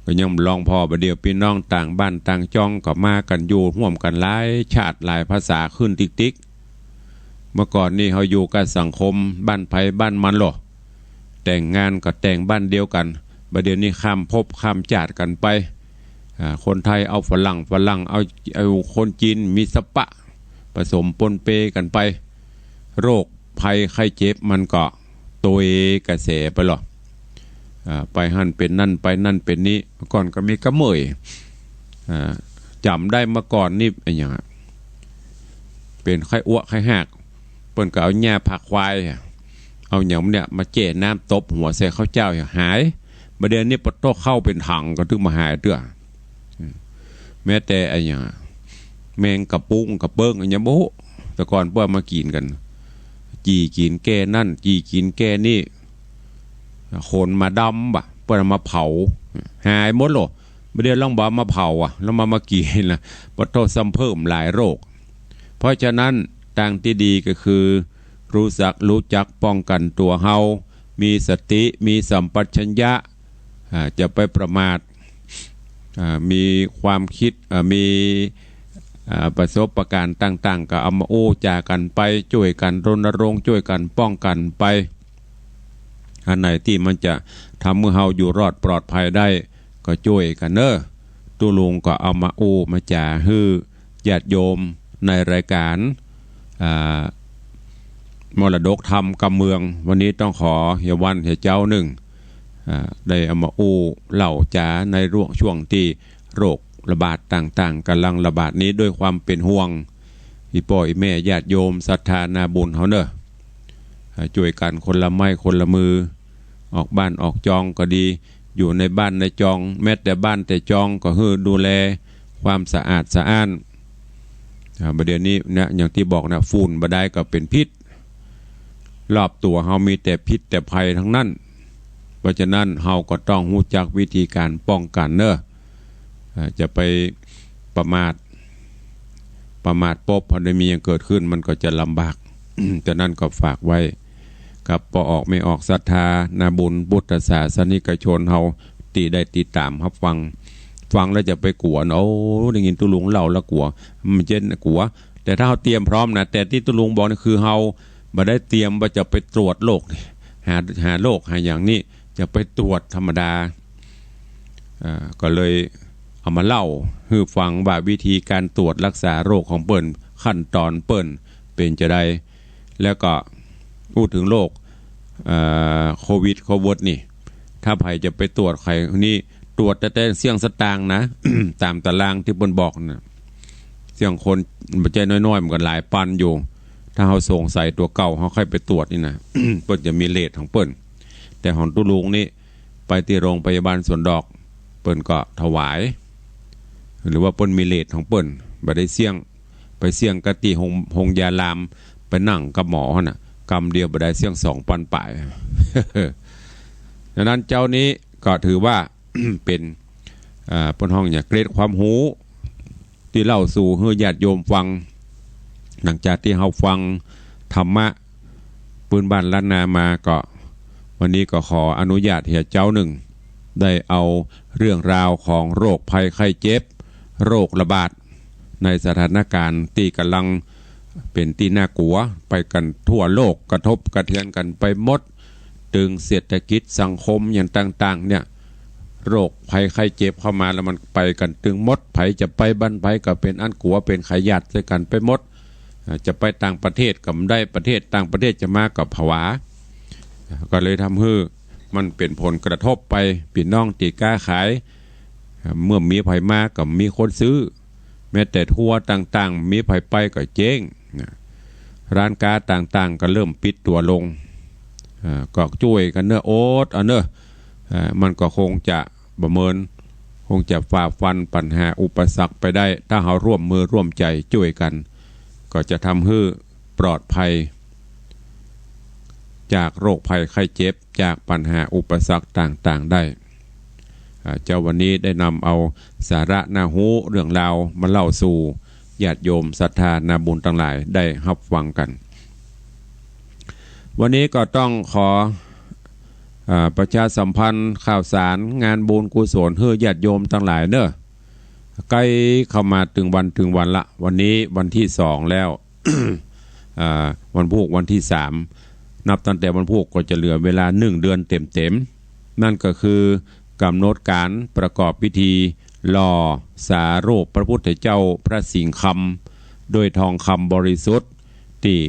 ก็ยังบ่ลองผ่อ บ่าเดี่ยวปี้น้องต่างบ้านต่างจองก็มากั๋นอยู่ฮ่วมกั๋นหลายชาติหลายภาษาขึ้นติ๊กๆ เมื่อก่อนนี้เฮาอยู่กับสังคมบ้านใผบ้านมันลอ แต่งงานก็แต่งบ้านเดียวกั๋น บ่าเดี่ยวนี้ข้ามภพข้ามจาติกั๋นไป อ่า คนไทยเอาฝรั่ง ฝรั่งเอา เอาคนจีน มีสปะ ผสมปนเปกั๋นไป โรคภัยไข้เจ็บมันก็โตยกระแสไปลอ อ่า ไปหั้นเป๋นนั่น ไปนั่นเป๋นนี้ ก่อนก็มีกระเหมย อ่า จ๋ำได้เมื่อก่อนนี่อะหยังอะ เป๋นไข้อ้วกไข้หาก เปิ้นก็เอาหญ้าผากควายอะ เอาหยังเนี่ยมาแจ้น้ำตบหัวใส่ข้าวเจ้าหาย บ่าเดี่ยวนี้ปะโต๊ะเข้าเป๋นถังก็ตึงบ่หายเตื้อ แม้แต่อะหยัง แมงกะปุ้งกะเปิ้งอะหยังบ่ฮู้ แต่ก่อนเปิ้นเอามากิ๋นกั๋น จี่กิ๋นแก้นั่น จี่กิ๋นแก้นี่ ขนมาดำบ่ะ เปิ้นเอามาเผา หายหมดลอ บ่าเดี่ยวลองบ่เอามาเผาอะ ลองบ่เอามากิ๋นละ ปะโต๊ะซ้ำเพิ่มหลายโรค เพราะฉะนั้นตางตี้ดีก็คือ ฮู้จัก ฮู้จักป้องกั๋นตั๋วเฮา มีสติ มีสัมปชัญญะ อ่า จะไปประมาท อ่า มีความคิด อ่า มี อ่า ประสบการณ์ต่างๆ ก็เอามาอู้จ๋ากั๋นไป จ้วยกั๋นรณรงค์ จ้วยกั๋นป้องกั๋นไป อันไหนตี้มันจะทำหื้อเฮาอยู่รอดปลอดภัยได้ ก็จ้วยกั๋นเนาะ ตุ๊ลุงก็เอามาอู้มาจ๋าหื้อญาติโยมในรายก๋าน อ่า มรดกธรรมกำเมือง วันนี้ต้องขอเหียวันเหียเจ๊านึ่ง อ่า ได้เอามาอู้เล่าจ๋าในช่วง ช่วงตี้โรคระบาดต่างๆ ก่ำลังระบาดนี้ ด้วยความเป๋นห่วง อี่ป้ออี่แม่ญาติโยมศรัทธานาบุญเฮาเนาะ อ่า จ้วยกั๋นคนละไม้คนละมือ ออกบ้านออกจองก็ดี อยู่ในบ้านในจอง แม้แต่บ้านแต่จองก็หื้อดูแลความสะอาดสะอ้าน อ่า บ่าเดี่ยวนี้นะ อย่างตี้บอกนะ ฝุ่นบ่าดายก็เป๋นพิษ รอบตั๋วเฮามีแต่พิษแต่ภัยตังนั้น เพราะฉะนั้นเฮาก็ต้องฮู้จักวิธีก๋านป้องกั๋นเนาะ อ่า จะไปประมาท ประมาทปุ๊บ พอได้มีอะหยังเกิดขึ้น มันก็จะลำบาก ฉะนั้นก็ฝากไว้ ครับ ป้อออกแม่ออกศรัทธานาบุญ พุทธศาสนิกชนเฮาตี้ได้ติดต๋ามฮับฟัง ฟังแล้วจะไปกั๋วเนาะ โอ้ ได้ยินตุ๊ลุงเล่าแล้วกั๋ว มันจะกั๋ว แต่ถ้าเฮาเตรียมพร้อมนะ แต่ตี้ตุ๊ลุงบอกนี่คือเฮาบ่ได้เตรียมว่าจะไปตรวจโรค หา หาโรคหาหยังนี่ จะไปตรวจธรรมดา อ่า ก็เลยเอามาเล่าหื้อฟังว่าวิธีก๋านตรวจรักษาโรคของเปิ้น ขั้นต๋อนเปิ้นเป๋นจาใด แล้วก็อู้เถิงโรค เอ่อ โควิด โควิดนี่ ถ้าใผจะไปตรวจไขนี่ ตรวจแต่ แต่เสี้ยงสตางค์นะ ต๋ามต๋ารางตี้เปิ้นบอกนะ เสี้ยงคนบ่ใจ้น้อยๆ มันก็หลายปันอยู่ ถ้าเฮาสงสัยตั๋วเก่า เฮาค่อยไปตรวจนี่นะ เปิ้นจะมีเรทของเปิ้น แต่ของตุ๊ลุงนี่ ไปตี้โรงพยาบาลสวนดอก เปิ้นก็ถวาย หรือว่าเปิ้นมีเรทของเปิ้น บ่ได้เสี้ยง ไปเสี้ยงกับตี้โฮง โฮงยาราม ไปนั่งกับหมอหั้นน่ะ กำเดียวบ่าดายเสี้ยงสองปันป๋าย ดังนั้นเจ๊านี้ก็ถือว่า เป๋น อ่า เปิ้นฮ้องหยัง เกร็ดความฮู้ ตี้เล่าสู่หื้อญาติโยมฟัง หลังจากตี้เฮาฟังธรรมะปื้นบ้านล้านนามาก็ วันนี้ก็ขออนุญาตเหียเจ๊านึ่ง ได้เอาเรื่องราวของโรคภัยไข้เจ็บ โรคระบาด ในสถานการณ์ตี้ก่ำลังเป๋นตี้น่ากลัวไปกั๋นทั่วโลก กระทบกระเทือนกั๋นไปหมด ตึงเศรษฐกิจสังคมหยังต่างๆ เนี่ย โรคภัยไข้เจ็บเข้ามาแล้วมันไปกั๋นตึงหมด ใผจะไปบ้านใผก็เป๋นอันกลัว เป๋นไข้ญาติใส่กั๋นไปหมด อ่า จะไปต่างประเทศก็บ่ได้ ประเทศต่างประเทศจะมาก็ผวา ก็เลยทำหื้อมันเป๋นผลกระทบไป ปี้น้องตี้ก๊าขาย อ่า เมื่อมีภัยมาก็บ่มีคนซื้อ แม้แต่ทัวร์ต่างๆ มีภัยไปก็เจ๊งนะ ร้านก๊าต่างๆ ก็เริ่มปิดตั๋วลง อ่า ก็จ้วยกั๋นเนาะ อดเอาเนาะ อ่า มันก็คงจะบ่เมิน คงจะฝ่าฟันปัญหาอุปสรรคไปได้ ถ้าเฮาร่วมมือร่วมใจ๋จ้วยกั๋น ก็จะทำหื้อปลอดภัย จากโรคภัยไข้เจ็บ จากปัญหาอุปสรรคต่างๆ ได้ อ่า เจ๊าวันนี้ได้นำเอาสาระน่าฮู้เรื่องราวมาเล่าสู่ญาติโยมศรัทธานาบุญตังหลายได้ฮับฟังกั๋น วันนี้ก็ต้องขอ อ่า ประชาสัมพันธ์ข่าวสารงานบุญกุศลหื้อญาติโยมตังหลายเนาะ ใก้เข้ามาตึงวันตึงวันละ วันนี้วันตี้สองแล้ว อ่า วันพูกวันตี้สาม นับตั้งแต่วันพูกก็จะเหลือเวลาหนึ่งเดือนเต็มๆ นั่นก็คือกำหนดก๋านประกอบพิธีหล่อสารูปพระพุทธเจ้าพระสิงห์คำ ด้วยทองคำบริสุทธิ์ ตี้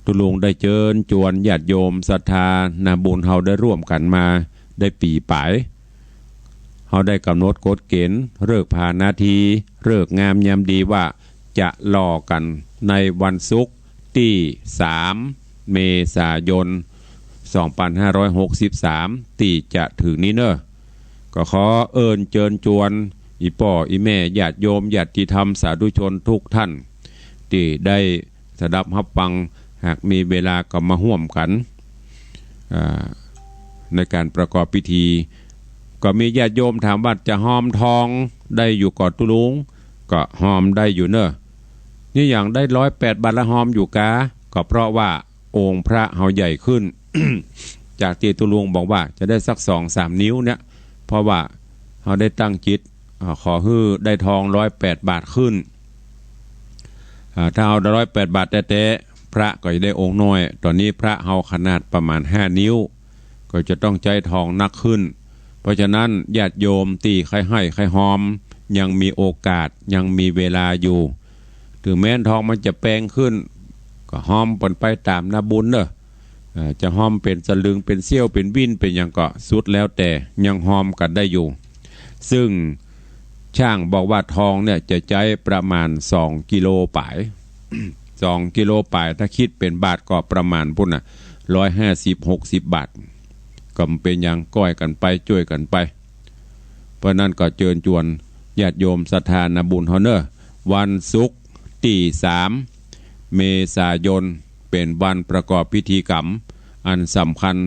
ตุ๊ลุงได้เจิญจวนญาติโยมศรัทธานาบุญเฮาได้ร่วมกั๋นมาได้ปี๋ป๋าย เฮาได้กำหนดกฎเก๋ณฑ์ ฤกษ์ผานาที ฤกษ์งามยามดีว่าจะหล่อกั๋นในวันศุกร์ตี้สาม เมษายน สองปันห้าร้อยหกสิบสาม ตี้จะเถิงนี้เนาะ ก็ขอเอิ้นเจิญจวน อี่ป้ออี่แม่ ญาติโยม ญาติธรรม สาธุชนทุกท่าน ตี้ได้สดับฮับฟัง หากมีเวลาก็มาฮ่วมกั๋น อ่า ในก๋านประกอบพิธี ก็มีญาติโยมถามว่าจะฮอมทองได้อยู่ก่อตุ๊ลุง ก็ฮอมได้อยู่เนาะ นี่อย่างได้ร้อยแปดบาทละฮอมอยู่กา ก็เพราะว่าองค์พระเฮาใหญ่ขึ้น จากตี้ตุ๊ลุงบอกว่าจะได้สักสองสามนิ้วเนี่ย เพราะว่าเฮาได้ตั้งจิต อ่า ขอหื้อได้ทองร้อยแปดบาทขึ้น อ่า ถ้าเฮาได้ร้อยแปดบาทแต๊ๆ พระก็จะได้องค์น้อย ต๋อนนี้พระเฮาขนาดประมาณห้านิ้ว ก็จะต้องใจ๊ทองนักขึ้น เพราะฉะนั้นญาติโยมตี้ใค่ไห้ใค่ฮอม ยังมีโอกาส ยังมีเวลาอยู่ เถิงแม้นทองมันจะแปงขึ้น ก็ฮอมกั๋นไปต๋ามนาบุญเนาะ เอ่อ จะฮอมเป๋นสลึง เป๋นเซี้ยว เป๋นวิน เป๋นหยังก็สุดแล้วแต่ ยังฮอมกั๋นได้อยู่ ซึ่ง ช่างบอกว่าทองเนี่ยจะใจ๊ประมาณสองกิโลป๋าย สองกิโลป๋าย ถ้าคิดเป๋นบาทก็ประมาณปู๊นน่ะ ร้อยห้าสิบ หกสิบบาท ก็บ่เป๋นหยัง ก้อยกั๋นไป จ้วยกั๋นไป เพราะนั้นก็เจิญจวนญาติโยมศรัทธานาบุญเฮาเนาะ วันศุกร์ตี้สาม เมษายน เป๋นวันประกอบพิธีกรรมอันสำคัญ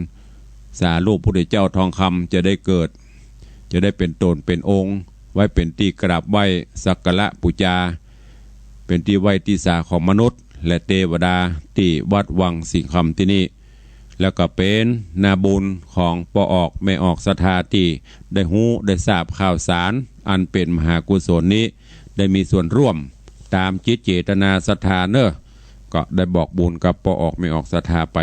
สารูปพุทธเจ้าทองคำจะได้เกิด จะได้เป๋นต๋นเป๋นองค์ ไว้เป๋นตี้กราบไหว้สักการะปู๋จา เป๋นตี้ไหว้ตี้สาของมนุษย์และเตวดาตี้วัดวังสิงห์คำตี้นี่ แล้วก็เป๋นนาบุญของป้อออกแม่ออกศรัทธาตี้ได้ฮู้ได้ทราบข่าวสารอันเป๋นมหากุศลนี้ ได้มีส่วนร่วมต๋ามจิตเจตนาศรัทธาเนาะ ก็ได้บอกบุญกับป้อออกแม่ออกศรัทธาไป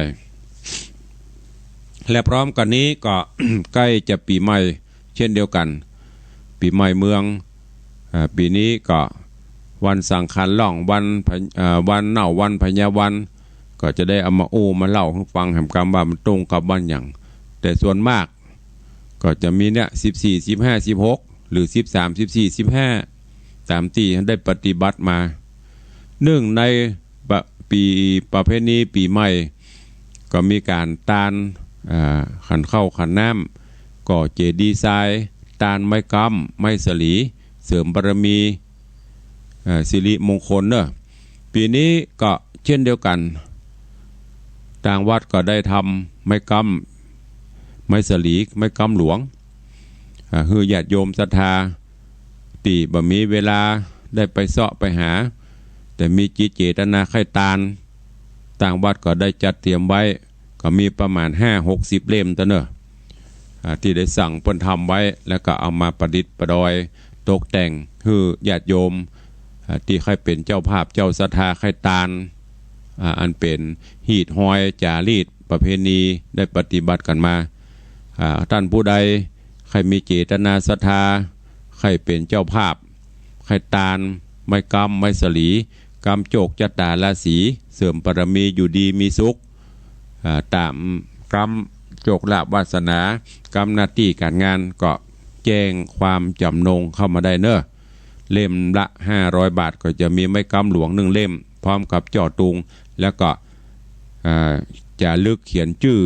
และพร้อมกั๋นนี้ก็ ใก้จะปี๋ใหม่เช่นเดียวกั๋น ปี๋ใหม่เมือง อ่า ปี๋นี้ก็วันสังขารล่อง วันพะ- อ่า วันเน่า วันพญาวัน ก็จะได้เอามาอู้มาเล่าหื้อฟังแหมกำว่ามันตรงกับวันหยัง แต่ส่วนมาก ก็จะมีเนี่ย สิบสี่ สิบห้า สิบหก หรือ สิบสาม สิบสี่ สิบห้า ต๋ามตี้ได้ปฏิบัติมา นึ่งในประ- ปีประเพณีปี๋ใหม่ ก็มีก๋านตาน อ่า ขันข้าวขันน้ำ ก่อเจดีย์ทราย ตานไม้ก๊ำ ไม้สะหลี เสริมบารมี เอ่อ สิริมงคลเนาะ ปี๋นี้ก็เช่นเดียวกั๋น ตางวัดก็ได้ทำไม้ก๊ำ ไม้สะหลี ไม้กำหลวง อ่า หื้อญาติโยมศรัทธาตี้บ่มีเวลาได้ไปเซาะไปหา แต่มีจิตเจตนาใค่ตาน ตางวัดก็ได้จัดเตรียมไว้ ก็มีประมาณห้าหกสิบเล่มตะเนาะ อ่า ตี้ได้สั่งเปิ้นทำไว้ แล้วก็เอามาประดิษฐ์ประดอยตกแต่งหื้อญาติโยม อ่า ตี้ใค่เป๋นเจ้าภาพเจ้าศรัทธาใค่ตาน อ่า อันเป๋นฮีตฮอยจ๋ารีตประเพณีได้ปฏิบัติกั๋นมา อ่า ต้านผู้ใดใค่มีเจตนาศรัทธา ใค่เป๋นเจ้าภาพ ใค่ตาน ไม้กำ ไม้สะหลี กำโจคจะต๋าราศี เสริมบารมีอยู่ดีมีสุข อ่า ต๋ามกำโจคลาภวาสนา กำหน้าตี้ก๋านงาน ก็แจ้งความจ๋ำนงเข้ามาได้เนาะ เล่มละห้าร้อยบาท ก็จะมีไม้กำหลวงนึ่งเล่ม พร้อมกับจ้อตุง แล้วก็ อ่า จ๋ารึกเขียนจื้อ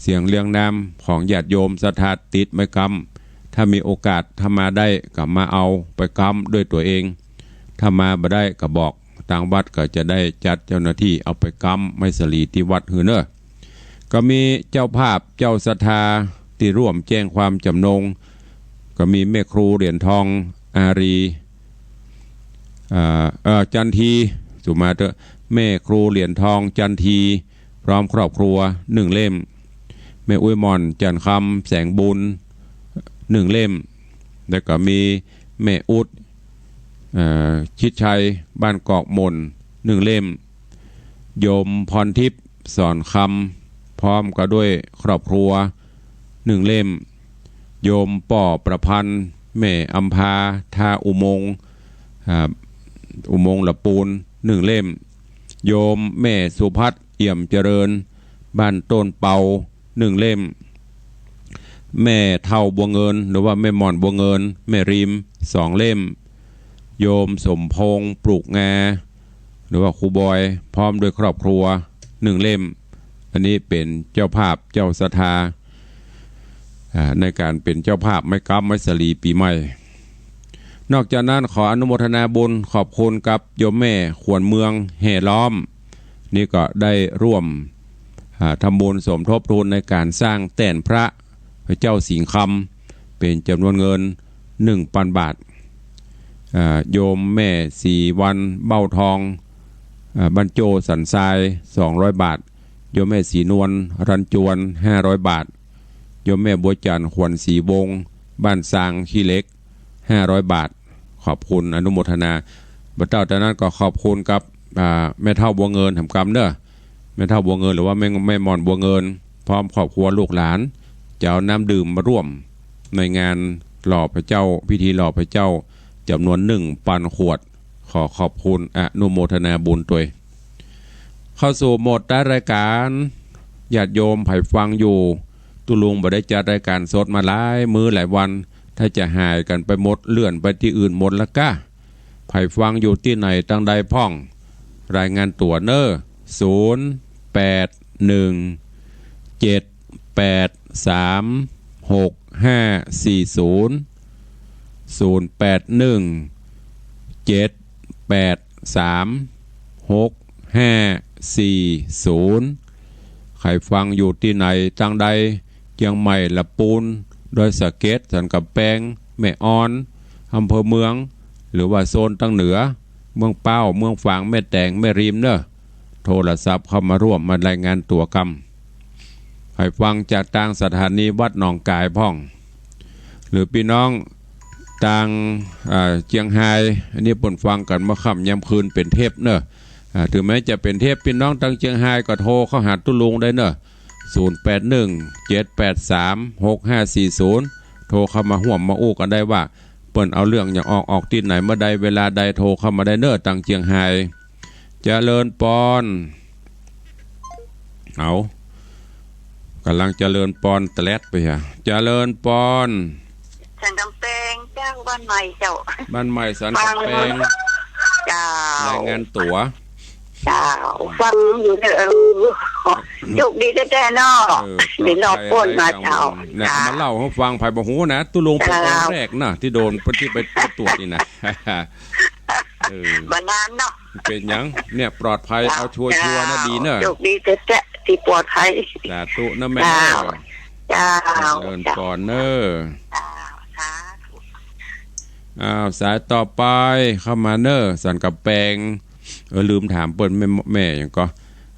เสียงเรียงนามของญาติโยมศรัทธาติดไม้กำ ถ้ามีโอกาส ถ้ามาได้ก็มาเอาไปกำด้วยตั๋วเอง ถ้ามาบ่ได้ก็บอก ตางวัดก็จะได้จัดเจ้าหน้าตี้เอาไปกำไม้สะหลีตี้วัดหื้อเนาะ ก็มีเจ้าภาพเจ้าศรัทธาตี้ร่วมแจ้งความจ๋ำนง ก็มีแม่ครูเหรียญทองอารี อ่า เอ่อ จันที สุมาเตอะ แม่ครูเหรียญทองจันที พร้อมครอบครัว นึ่งเล่ม แม่อุ๊ยหม่อน จันคำ แสงบุญ นึ่งเล่ม แล้วก็มีแม่อุ๊ด เอ่อ ชิดชัย บ้านกอกหม่น นึ่งเล่ม โยมพรทิพย์ สอนคำ พร้อมกับด้วยครอบครัว นึ่งเล่ม โยมป้อประพันธ์ แม่อำพา ท่าอุโมงค์ อ่า อุโมงค์ละปูน นึ่งเล่ม โยมแม่สุพัฒน์ เอี่ยมเจริญ บ้านต้นเปา นึ่งเล่ม แม่เฒ่าบัวเงิน หรือว่าแม่หม่อนบัวเงิน แม่ริม สองเล่ม โยมสมพงษ์ ปลูกงา หรือว่าครูบอย พร้อมด้วยครอบครัว นึ่งเล่ม อันนี้เป๋นเจ้าภาพเจ้าศรัทธา อ่า ในก๋านเป๋นเจ้าภาพไม้กำไม้สะหลีปี๋ใหม่ นอกจากนั้นขออนุโมทนาบุญขอบคุณกับโยมแม่ขวัญเมืองแห่ล้อม นี่ก็ได้ร่วม อ่า ทำบุญสมทบทุนในก๋านสร้างแต้นพระ พระเจ้าสิงห์คำ เป๋นจ๋ำนวนเงิน นึ่งปันบาท อ่า โยมแม่ศรีวรรณ เบ้าทอง อ่า บ้านโจ้สันทราย สองร้อยบาท โยมแม่ศรีนวล รันจวน ห้าร้อยบาท โยมแม่บัวจันทร์ ขวัญศรีวงศ์ บ้านซางขี้เหล็ก ห้าร้อยบาท ขอบคุณอนุโมทนา บ่าเต้าจากนั้นก็ขอบคุณกับ อ่า แม่เฒ่าบัวเงินแหมกำเนาะ แม่เฒ่าบัวเงิน หรือว่าแม่ แม่หม่อนบัวเงิน พร้อมครอบครัวลูกหลาน จะเอาน้ำดื่มมาร่วมในงานหล่อพระเจ้า พิธีหล่อพระเจ้า จ๋ำนวนนึ่งปันขวด ขอขอบคุณอนุโมทนาบุญตวย เข้าสู่โหมดท้ายรายก๋าน ญาติโยมใผฟังอยู่ ตุ๊ลุงบ่ได้จัดรายก๋านสดมาหลายมื้อหลายวัน ถ้าจะหายกั๋นไปหมด เลื่อนไปตี้อื่นหมดละก้า ใผฟังอยู่ตี้ไหนตังใดพ่อง รายงานตั๋วเนาะ ศูนย์ แปด หนึ่ง เจ็ด แปด สาม หก ห้า สี่ ศูนย์ ศูนย์ แปด หนึ่ง เจ็ด แปด สาม หก ห้า สี่ ศูนย์ ใผฟังอยู่ตี้ไหนตังใด เจียงใหม่ ละปูน ดอยสะเก็ด สันก๋ำแปง แม่ออน อำเภอเมือง หรือว่าโซนตังเหนือ เมืองเป้า เมืองฝาง แม่แตง แม่ริมเนาะ โทรศัพท์เข้ามารวมมารายงานตั๋วกำ ใผฟังจากตางสถานีวัดหนองก๋ายพ่อง หรือปี้น้องตาง อ่า เจียงฮาย อันนี้เปิ้นฟังกั๋นเมื่อค่ำยามคืนเป๋นเทปเนาะ อ่า ถึงแม้จะเป๋นเทป ปี้น้องตางเจียงฮายก็โทรเข้าหาตุ๊ลุงได้เนาะ ศูนย์ แปด หนึ่ง เจ็ด แปด สาม หก ห้า สี่ ศูนย์ โทรเข้ามาฮ่วมมาอู้กั๋นได้ว่า เปิ้นเอาเรื่องหยังออก ออกตี้ไหนเมื่อใดเวลาใด โทรเข้ามาได้เนาะ ตางเจียงฮาย เจริญปอน เอา ก่ำลังเจริญปอนแตรดไปฮะ เจริญปอน สันก๋ำแปงเจ้า บ้านใหม่เจ้า บ้านใหม่สันก๋ำแปง ฟัง เจ้า รายงานตั๋ว เจ้า ฟังอยู่เนาะ เออ โชคดีแต๊ๆ เนาะ เออ ได้รอดป๊นมาเจ้า ปลอดภัยไร้กังวลนะ เจ้า มาเล่าหื้อฟัง ใผบ่ฮู้นะ ตุ๊ลุงเป๋นองค์แรกนะ เจ้า ตี้โดน ตี้ไปตรวจนี่นะ เออ บ่นานเนาะ เป๋นหยัง เนี่ย ปลอดภัย เจ้า เอาชัวร์ๆ นะ เจ้า ดีเนาะ โชคดีแต๊ๆ ตี้ปลอดภัย สาธุนะแม่ เจ้า เออ เจ้า เจริญปอนเน่อ เจ้า สาธุ อ้าว สายต่อไปเข้ามาเน่อ สันกำแปง เออ ลืมถามเปิ้นแม่ แม่หยังก่อ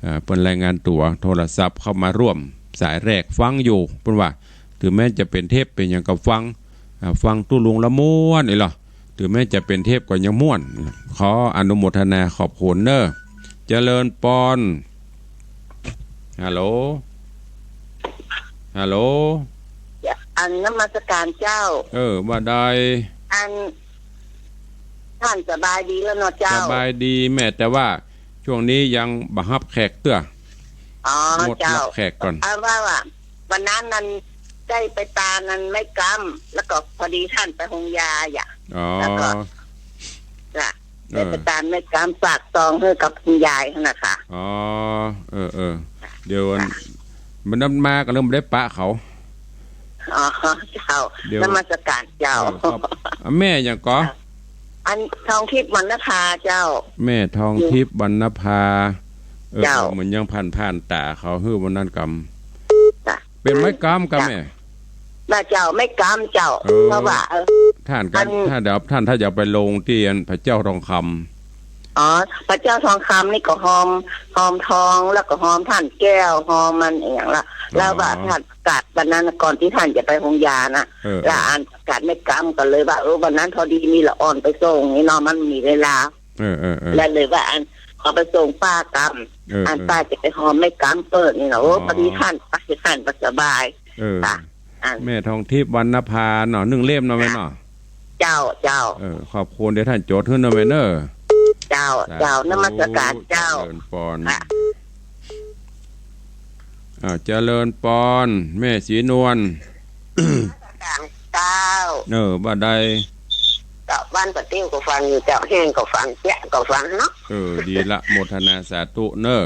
เอ่อ เปิ้นรายงานตั๋ว โทรศัพท์เข้ามาร่วม สายแรกฟังอยู่ เปิ้นว่า ถึงแม้จะเป๋นเทปเป๋นหยังก็ฟัง อ่า ฟังตุ๊ลุงละม่วนอีหละ ถึงแม้จะเป๋นเทปก็ยังม่วน ขออนุโมทนาขอบคุณเน่อ เจริญปอน ฮัลโหล ฮัลโหล อันนมัสการเจ้า เออ ว่าใด อัน ท่านสบายดีแล้วเนาะเจ้า สบายดีแม่ แต่ว่าช่วงนี้ยังบ่ฮับแขกเตื้อ อ๋อ งด เจ้า ฮับแขกก่อน เอาว่า ว่า วันนั้นนั้นได้ไปตานนั้นไม้กำ แล้วก็พอดีท่านไปโฮงยาอย่ะ อ๋อ แล้วก็ จ้ะ เออ ได้ไปตานไม้กำฝากซองหื้อกับคุณยายหั้นน่ะค่ะ อ๋อ เออ เออ เดี๋ยวอัน จ้ะ มันนั้นมาก็เลยบ่ได้ปะเขา อ๋อ เจ้า เดี๋ยว นมัสการเจ้า เออ ครับ อ่ะ แม่หยังก่อ อันทองทิพย์วรรณภาเจ้า แม่ทองทิพย์วรรณภา เออ เจ้า เหมือนยังผ่านๆ ต๋าเขาหื้อวันนั้นกำ จ้ะ เป๋นไม้กำกำ จ้ะ แม่ ว่าเจ้า ไม้กำเจ้า เออ เพราะว่า เออ ท่านกัน อัน ถ้าเดี๋ยวท่านถ้าจะเอาไปลงตี้อันพระเจ้าทองคำ อ๋อ พระเจ้าทองคำนี่ก็ฮอม ฮอมทอง แล้วก็ฮอมท่านแก้ว ฮอมมันอะหยังละ อ๋อ แล้วว่าท่านประกาศวันนั้นก่อนตี้ท่านจะไปโฮงยาน่ะ เออ แล้วอันประกาศไม้กำก็เลยว่า เออ วันนั้นพอดีมีละอ่อนไปส่งนี่เนาะ มันมีเวลา เออ เออ เออ แล้วเลยว่าอัน ขอไปส่งป้ากำ เออ อัน เออ ป้าจะไปฮอมไม้กำเปิ้นนี่เนาะ โอ้ อ๋อ พอดีท่านไป ท่านก็สบาย เออ ค่ะ อัน แม่ทองทิพย์วรรณภาเนาะ นึ่งเล่มเนาะแม่เนาะ เจ้า เจ้า เออ ขอบคุณเดี๋ยวท่านจดหื้อเนาะแม่เนาะ เจ้า สาธุ เจ้า นมัสการเจ้า เจริญปอน ค่ะ อ่า เจริญปอน แม่ศรีนวล นมัสการเจ้า เออ ว่าใด ก็วันปะติ้วก็ฟังอยู่เจ้า แห้งก็ฟัง เจ๊ยะก็ฟังเนาะ เออ ดีละ โมทนาสาธุเน่อ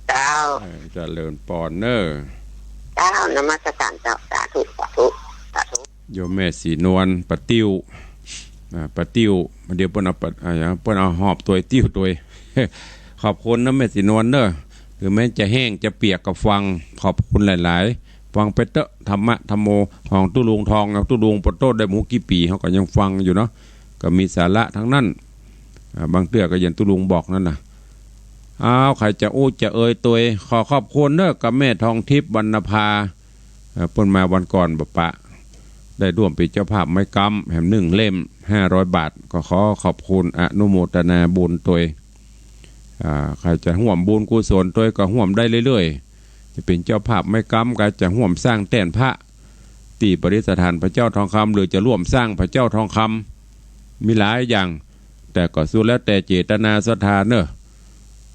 เจ้า เออ เจริญปอนเน่อ เจ้า นมัสการเจ้า สาธุ สาธุ สาธุ โยมแม่ศรีนวล ปะติ้ว อ่า ปะติ้ว เดี๋ยวเปิ้นเอาปะ อ่า เปิ้นเอาหอบตวย ติ้วตวย ขอบคุณนะแม่ศรีนวลเน่อ ถึงแม้จะแห้งจะเปียกก็ฟัง ขอบคุณหลายๆ ฟังไปเต๊อะ ธรรมะธัมโม ของตุ๊ลุงทองนะ ตุ๊ลุงปะโต้ได้บ่ฮู้กี่ปี๋ เฮาก็ยังฟังอยู่เนาะ ก็มีสาระทั้งนั้น อ่า บางเตื้อก็อย่างตุ๊ลุงบอกนั่นน่ะ อ้าว ใผจะอู้จะเอ่ยตวย ขอขอบคุณเน่อกับแม่ทองทิพย์วรรณภา เอ่อ เปิ้นมาวันก่อนบ่ปะ ได้ร่วมเป๋นเจ้าภาพไม้กำแหมนึ่งเล่ม ห้าร้อยบาท ก็ขอขอบคุณอนุโมทนาบุญตวย อ่า ใผจะฮ่วมบุญกุศลตวยก็ฮ่วมได้เรื่อยๆ จะเป๋นเจ้าภาพไม้กำก็จะฮ่วมสร้างแต้นพระ ตี้ประดิษฐานพระเจ้าทองคำ หรือจะร่วมสร้างพระเจ้าทองคำ มีหลายอย่าง แต่ก็สุดแล้วแต่เจตนาศรัทธาเน่อ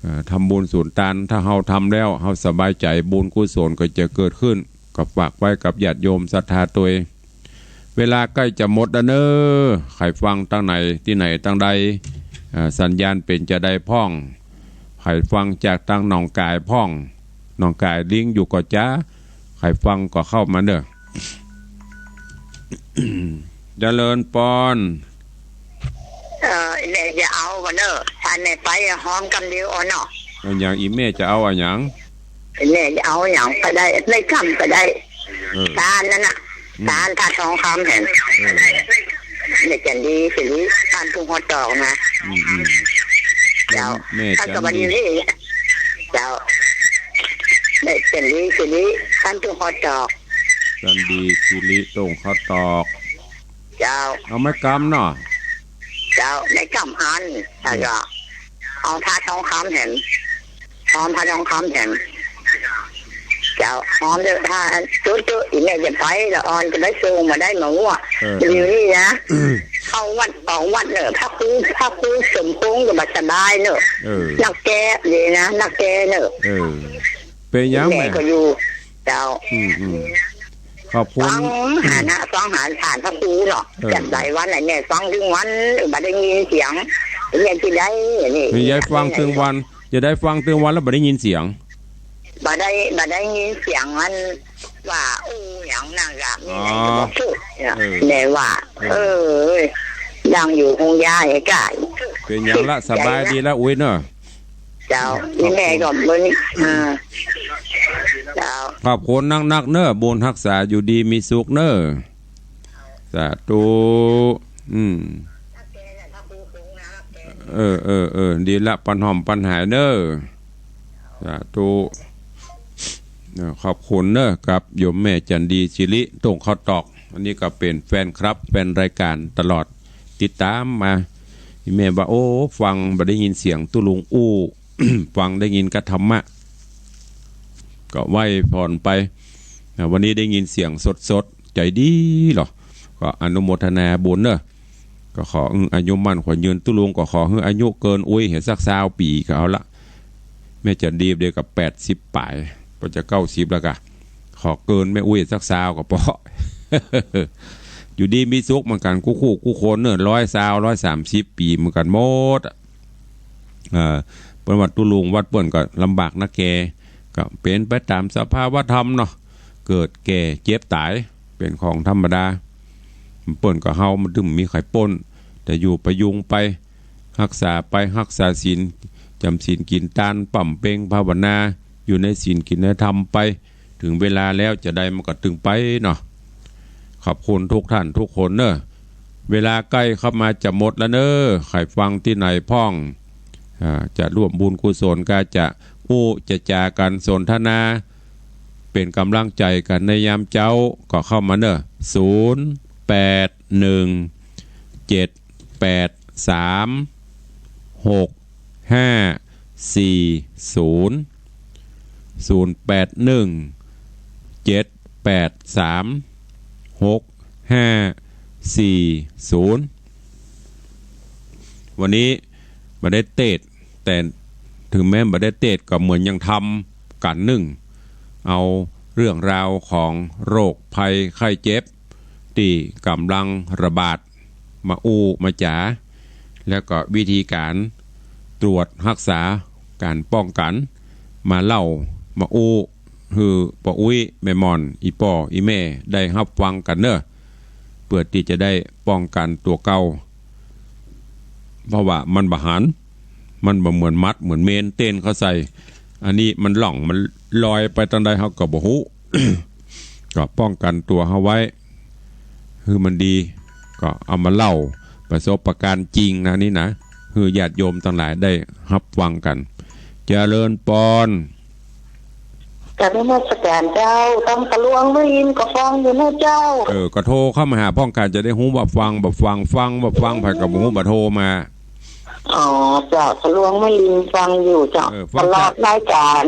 อ่า ทำบุญสุนตาน ถ้าเฮาทำแล้ว เฮาสบายใจ๋ บุญกุศลก็จะเกิดขึ้น ก็ฝากไว้กับญาติโยมศรัทธาตวย เวลาใก้จะหมดแล้วเน่อ ใผฟังตางไหน ตี้ไหนตางใด อ่า สัญญาณเป๋นจาใดพ่อง ใผฟังจากตางหนองก๋ายพ่อง หนองก๋ายลิงก์อยู่ก่อจ๊า ใผฟังก็เข้ามาเน่อ เจริญปอน เออ แม่จะเอาก่อเน่อ ถ้าแม่ไปอะฮอมกำเดียวอ่อนเนาะ เอาหยัง อี่แม่จะเอาอะหยัง แม่จะเอาหยังก็ได้ ไม้กำก็ได้ เออ ตานนั่นน่ะ อืม ตานพระทองคำหั้น เออ แม่จันดีสิริ ตานทุ่งฮอดตอกนะ อืม อืม เจ้า แม่จันดี ตานก็บ่าอยู่นี่ เจ้า แม่จันดีสิริ ตานทุ่งฮอดตอก จันดีสิริ ทุ่งฮอดตอก เจ้า เอาไม้กำเนาะ เจ้า ไม้กำอัน แล้วก็ เอาพระทองคำหั้น ฮอมพระทองคำหั้น เจ้า ฮอมเต๊อะ ถ้าจุดเต๊อะ อี่แม่จะไปละอ่อน จะไปส่งบ่ได้มาวัว เออ เดี๋ยวนี้นะ เข้าวัดออกวัดเน่อ พระครู พระครูสมพงษ์ก็บ่สบายเน่อ เออ นักแก้เลยนะ นักแก้เน่อ เออ เป๋นหยังแม่ แม่ก็อยู่ เจ้า อืม อืม ขอบคุณ ฟังหานะ ฟังหาสารพระครูเนาะ เออ จัดหลายวันแหละเนี่ย ฟังตึงวัน บ่ได้ยินเสียง เนี่ยจะได้ นี่ นี่ยายฟังตึงวัน จะได้ฟังตึงวันแล้วบ่ได้ยินเสียง บ่ได้ บ่ได้ยินเสียงมันว่าอู้หยังนั่นล่ะ มีหยังจะบอกพูดเนี่ย อ๋อ เออ แม่ว่า เออ เออ ดังอยู่โฮงยาไอ้ก้า เป๋นหยังละ สบายดีละ อุ๊ยเนาะ เจ้า อี่แม่ก็บ่นี่ อ่า เจ้า ขอบคุณนักๆ เน้อ บุญฮักษาอยู่ดีมีสุขเน้อ สาธุ อืม เออ เออ เออ ดีละ ปันหอมปันหายเน้อ สาธุ เออ ขอบคุณเน้อ กับโยมแม่จันดี สิริ ตรงข้าวตอก อันนี้ก็เป๋นแฟนคลับ แฟนรายก๋านตลอด ติดต๋ามมา แม่ว่า โอ้ ฟังบ่ได้ยินเสียงตุ๊ลุงอู้ ฟังได้ยินกะธรรมะ ก็ไหว้ผ่อนไป อ่า วันนี้ได้ยินเสียงสดๆ ใจ๋ดีเหรอ ก็อนุโมทนาบุญเน้อ ก็ขอ อืม อายุมั่นขวัญยืน ตุ๊ลุงก็ขอหื้ออายุเกินอุ๊ยเหียสักซาวปี๋ก็เอาละ แม่จันดีเดี๋ยวก็แปดสิบป๋าย ก็จะเก้าสิบแล้วกะ ขอเกินแม่อุ๊ยสักซาวก็ปอ อยู่ดีมีสุขเหมือนกั๋นกู้คู่กู้คนเน้อ ร้อยซาว ร้อยสามสิบปี๋เหมือนกั๋นหมดอะ เอ่อ เปิ้นว่าตุ๊ลุงวัดเปิ้นก็ลำบากนักแก ก็เป๋นไปต๋ามสภาวะธรรมเนาะ เกิดแก่เจ็บต๋ายเป๋นของธรรมดา เปิ้นก็เฮามันตึงมีใผป๊น แต่อยู่ประยุงไป ฮักษาไป ฮักษาศีล จ๋ำศีลกิ๋นตาน บำเพ็ญภาวนา อยู่ในศีลกิ๋นในธรรมไป เถิงเวลาแล้วจาใดมันก็ตึงไปเนาะ ขอบคุณทุกท่านทุกคนเน้อ เวลาใก้เข้ามาจะหมดแล้วเน้อ ใผฟังตี้ไหนพ่อง อ่า จะร่วมบุญกุศลก็จะอู้จะจ๋ากั๋นสนทนา เป๋นก๋ำลังใจ๋กั๋นในยามเจ๊า ก็เข้ามาเน้อ ศูนย์ แปด หนึ่ง เจ็ด แปด สาม หก ห้า สี่ ศูนย์ ศูนย์ แปด หนึ่ง เจ็ด แปด สาม หก ห้า สี่ ศูนย์ วันนี้บ่ได้เตสน์ แต่เถิงแม้บ่ได้เตสน์ก็เหมือนยังทำกั๋นนึ่ง เอาเรื่องราวของโรคภัยไข้เจ็บตี้ก๋ำลังระบาดมาอู้มาจ๋า แล้วก็วิธีก๋านตรวจฮักษา ก๋านป้องกั๋น มาเล่ามาอู้ หื้อป้ออุ๊ยแม่หม่อน อี่ป้ออี่แม่ได้ฮับฟังกั๋นเน้อ เปื้อตี้จะได้ป้องกั๋นตั๋วเก่า เพราะว่ามันบ่หัน มันบ่เหมือนหมัดเหมือนเมนเต้นเข้าใส่ อันนี้มันหล่องมันลอยไปตางใดเฮาก็บ่ฮู้ ก็ป้องกั๋นตั๋วเฮาไว้ หื้อมันดี ก็เอามาเล่าประสบการณ์จริงนะนี่นะ หื้อญาติโยมตังหลายได้ฮับฟังกั๋น เจริญปอน กราบนมัสก๋านเจ้า ตางสะลวงแม่ริมก็ฟังอยู่นะเจ้า เออ ก็โทรเข้ามาหาพ่องก๋านจะได้ฮู้ว่าฟังบ่ฟัง ฟังบ่ฟัง ใผก็บ่ฮู้บ่โทรมา อ๋อ เจ้า สะลวงแม่ริมฟังอยู่เจ้า เออ ฟังจาก ตลอดรายก๋าน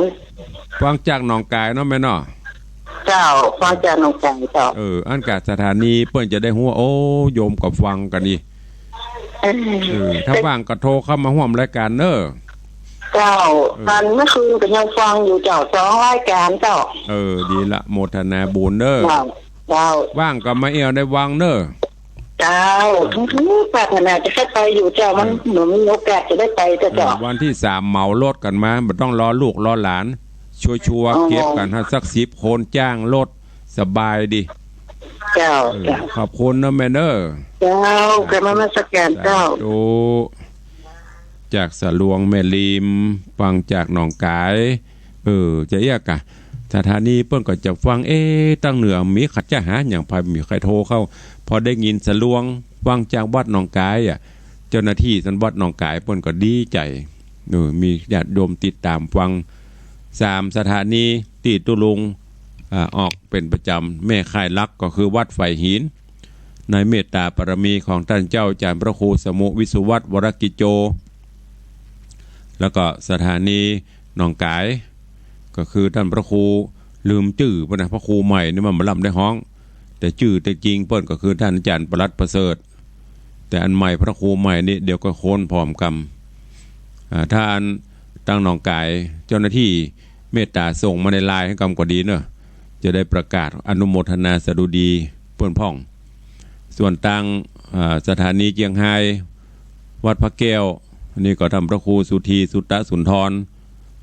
ฟังจากหนองก๋ายเนาะแม่เนาะ เจ้า ฟังจากหนองก๋ายเจ้า เออ อันกะสถานีเปิ้นจะได้ฮู้ว่า โอ้ โยมก็ฟังกั๋นนี่ เออ เออ ถ้าว่างก็โทรเข้ามาฮ่วมรายก๋านเน้อ เจ้า เออ ตางเมื่อคืนก็ยังฟังอยู่เจ้า สองรายก๋านเจ้า เออ ดีละ โมทนาบุญเน้อ เจ้า เจ้า ว่างก็มาแอ่วในวังเน้อ เจ้า ปรารถนาจะได้ไปอยู่เจ้า มัน เออ บ่มีโอกาสจะได้ไปเจ้า เออ วันตี้สามเหมารถกั๋นมา บ่ต้องรอลูกรอหลาน ชัวร์ๆ อ๋อ เก็บกั๋นหั้นสักสิบคน จ้างรถ สบายดี เจ้า เออ เจ้า ขอบคุณนะแม่เน้อ เจ้า กราบนมัสก๋านเจ้า สาธุ จากสะลวงแม่ริม ฟังจากหนองก๋าย เออ จะเอี้ยกะ สถานีเปิ้นก็จะฟัง เอ๊ะ ตางเหนือมีใผจะหาหยัง ใผมีใผโทรเข้า พอได้ยินสะลวง ฟังจากวัดหนองก๋ายอะ เจ้าหน้าตี้ตังวัดหนองก๋ายเปิ้นก็ดีใจ๋ เออ มีญาติโยมติดต๋ามฟัง สามสถานีตี้ตุ๊ลุง อ่า ออกเป๋นประจ๋ำ แม่ข่ายหลักก็คือวัดฝายหิน ในเมตต๋าบารมีของต้านเจ้าอาจ๋ารย์พระครูสมุห์วิสุวัฒน์ วรกิจโจ แล้วก็สถานีหนองก๋าย ก็คือต้านพระครู ลืมจื้อเปิ้นนะ พระครูใหม่นี่มันบ่ล่ำได้ฮ้อง แต่จื้อแต่จริงเปิ้นก็คือต้านอาจ๋ารย์ปลัดประเสริฐ แต่อันใหม่พระครูใหม่นี่เดี๋ยวก็ค้นพร้อมกั๋น อ่า ถ้าอันตางหนองก๋ายเจ้าหน้าตี้เมตต๋าส่งมาในไลน์หื้อกั๋นก็ดีเนาะ จะได้ประกาศอนุโมทนาสดุดีเปิ้นพ่อง ส่วนตาง อ่า สถานีเจียงฮาย วัดพระแก้ว อันนี้ก็ต้านพระครูสุธี สุตตสุนทร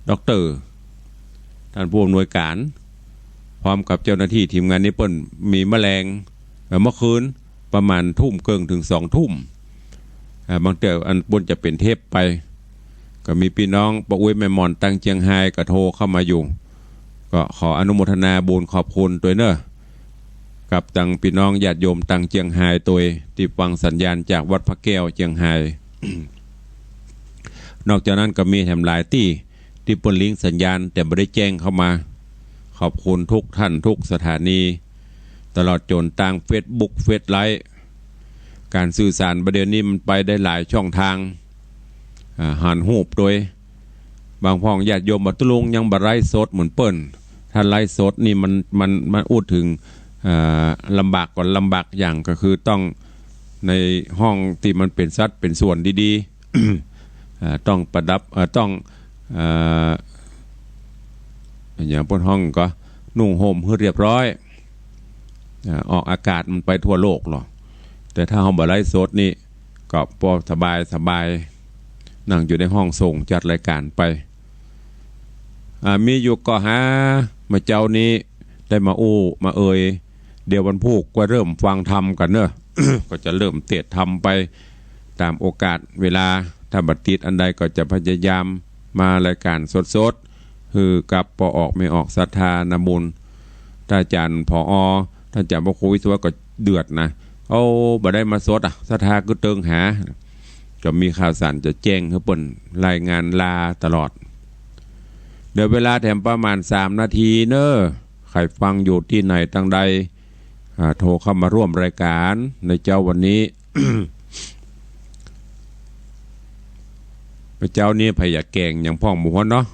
ด็อกเตอร์ ต้านผู้อำนวยก๋าน พร้อมกับเจ้าหน้าตี้ทีมงานนี่เปิ้นมีแมลง เอ่อ เมื่อคืนประมาณทุ่มเกิ่งเถิงสองทุ่ม อ่า บางเตื้ออันเปิ้นจะเป๋นเทปไป ก็มีปี้น้องป้ออุ๊ยแม่หม่อนตางเจียงฮายก็โทรเข้ามาอยู่ ก็ขออนุโมทนาบุญขอบคุณตวยเน่อ กับตังปี้น้องญาติโยมตังเจียงฮายตวย ตี้ฟังสัญญาณจากวัดพระแก้วเจียงฮาย นอกจากนั้นก็มีแถมหลายตี้ ตี้เปิ้นลิงก์สัญญาณแต่บ่ได้แจ้งเข้ามา ขอบคุณทุกท่านทุกสถานี ตลอดจ๋นตางเฟซบุ๊ก เฟซไลฟ์ ก๋านสื่อสารบ่าเดี่ยวนี้มันไปได้หลายช่องตาง อ่า หันฮูปตวย บางพ่องญาติโยมบ่า ตุ๊ลุงยังบ่ไลฟ์สดเหมือนเปิ้น ถ้าไลฟ์สดนี่มัน มัน มันอู้เถิง อ่า ลำบากก่อลำบากอย่าง ก็คือต้องในห้องตี้มันเป๋นสัดเป๋นส่วนดีๆ อ่า ต้องประดับ เอ่อ ต้อง เอ่อ อะหยังเปิ้นฮ้องก็นุ่งห่มหื้อเรียบร้อย อ่า ออกอากาศมันไปทั่วโลกหรอ แต่ถ้าเฮาบ่ไลฟ์สดนี่ก็ปอสบายสบาย นั่งอยู่ในห้องส่งจัดรายการไป อ่า มีอยู่ก็หา เมื่อเจ๊านี้ได้มาอู้มาเอ่ย เดี๋ยววันพูกก็เริ่มฟังธรรมกั๋นเน่อ ก็จะเริ่มเตสน์ธรรมไปต๋ามโอกาสเวลา ถ้าบ่ติดอันใดก็จะพยายามมารายการสดๆ คือกับป้อออกแม่ออกศรัทธานาบุญ ต้านอาจ๋ารย์ ผอ ต้านอาจ๋ารย์พระครูวิศวะก็เดือดนะ โอ้ บ่ได้มาสดอะ ศรัทธาก็เติงหา ก็มีข่าวสารจะแจ้งหื้อเปิ้นรายงานลาตลอด เหลือเวลาแถมประมาณสามนาทีเน่อ ใผฟังอยู่ตี้ไหนตังใด อ่า โทรเข้ามาร่วมรายการในเจ๊าวันนี้ เมื่อเจ๊านี้ใผอยากแก๋งหยังพ่องบ่ฮู้เนาะ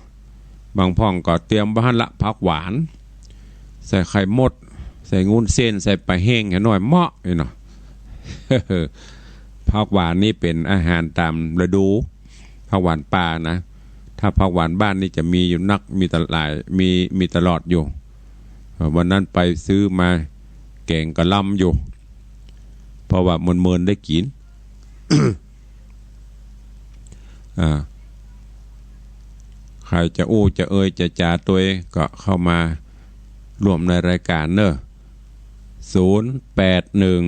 บางพ่องก็เตรียมบ่หั้นละ ผักหวาน ใส่ไข่มด ใส่งุ้นเส้น ใส่ป๋าแห้งหาหน่อยเหมาะนี่เนาะ ผักหวานนี่เป๋นอาหารต๋ามฤดู ผักหวานป่านะ ถ้าผักหวานบ้านนี่จะมีอยู่นัก มีตะหลาย มี มีตลอดอยู่ เอ่อ วันนั้นไปซื้อมาแก๋งกะหล่ำอยู่ เพราะว่าเมินๆ ได้กิ๋น อ่า ใผจะอู้จะเอ่ยจะจ๋าตวยก็เข้ามาร่วมในรายการเน่อ ศูนย์แปดหนึ่ง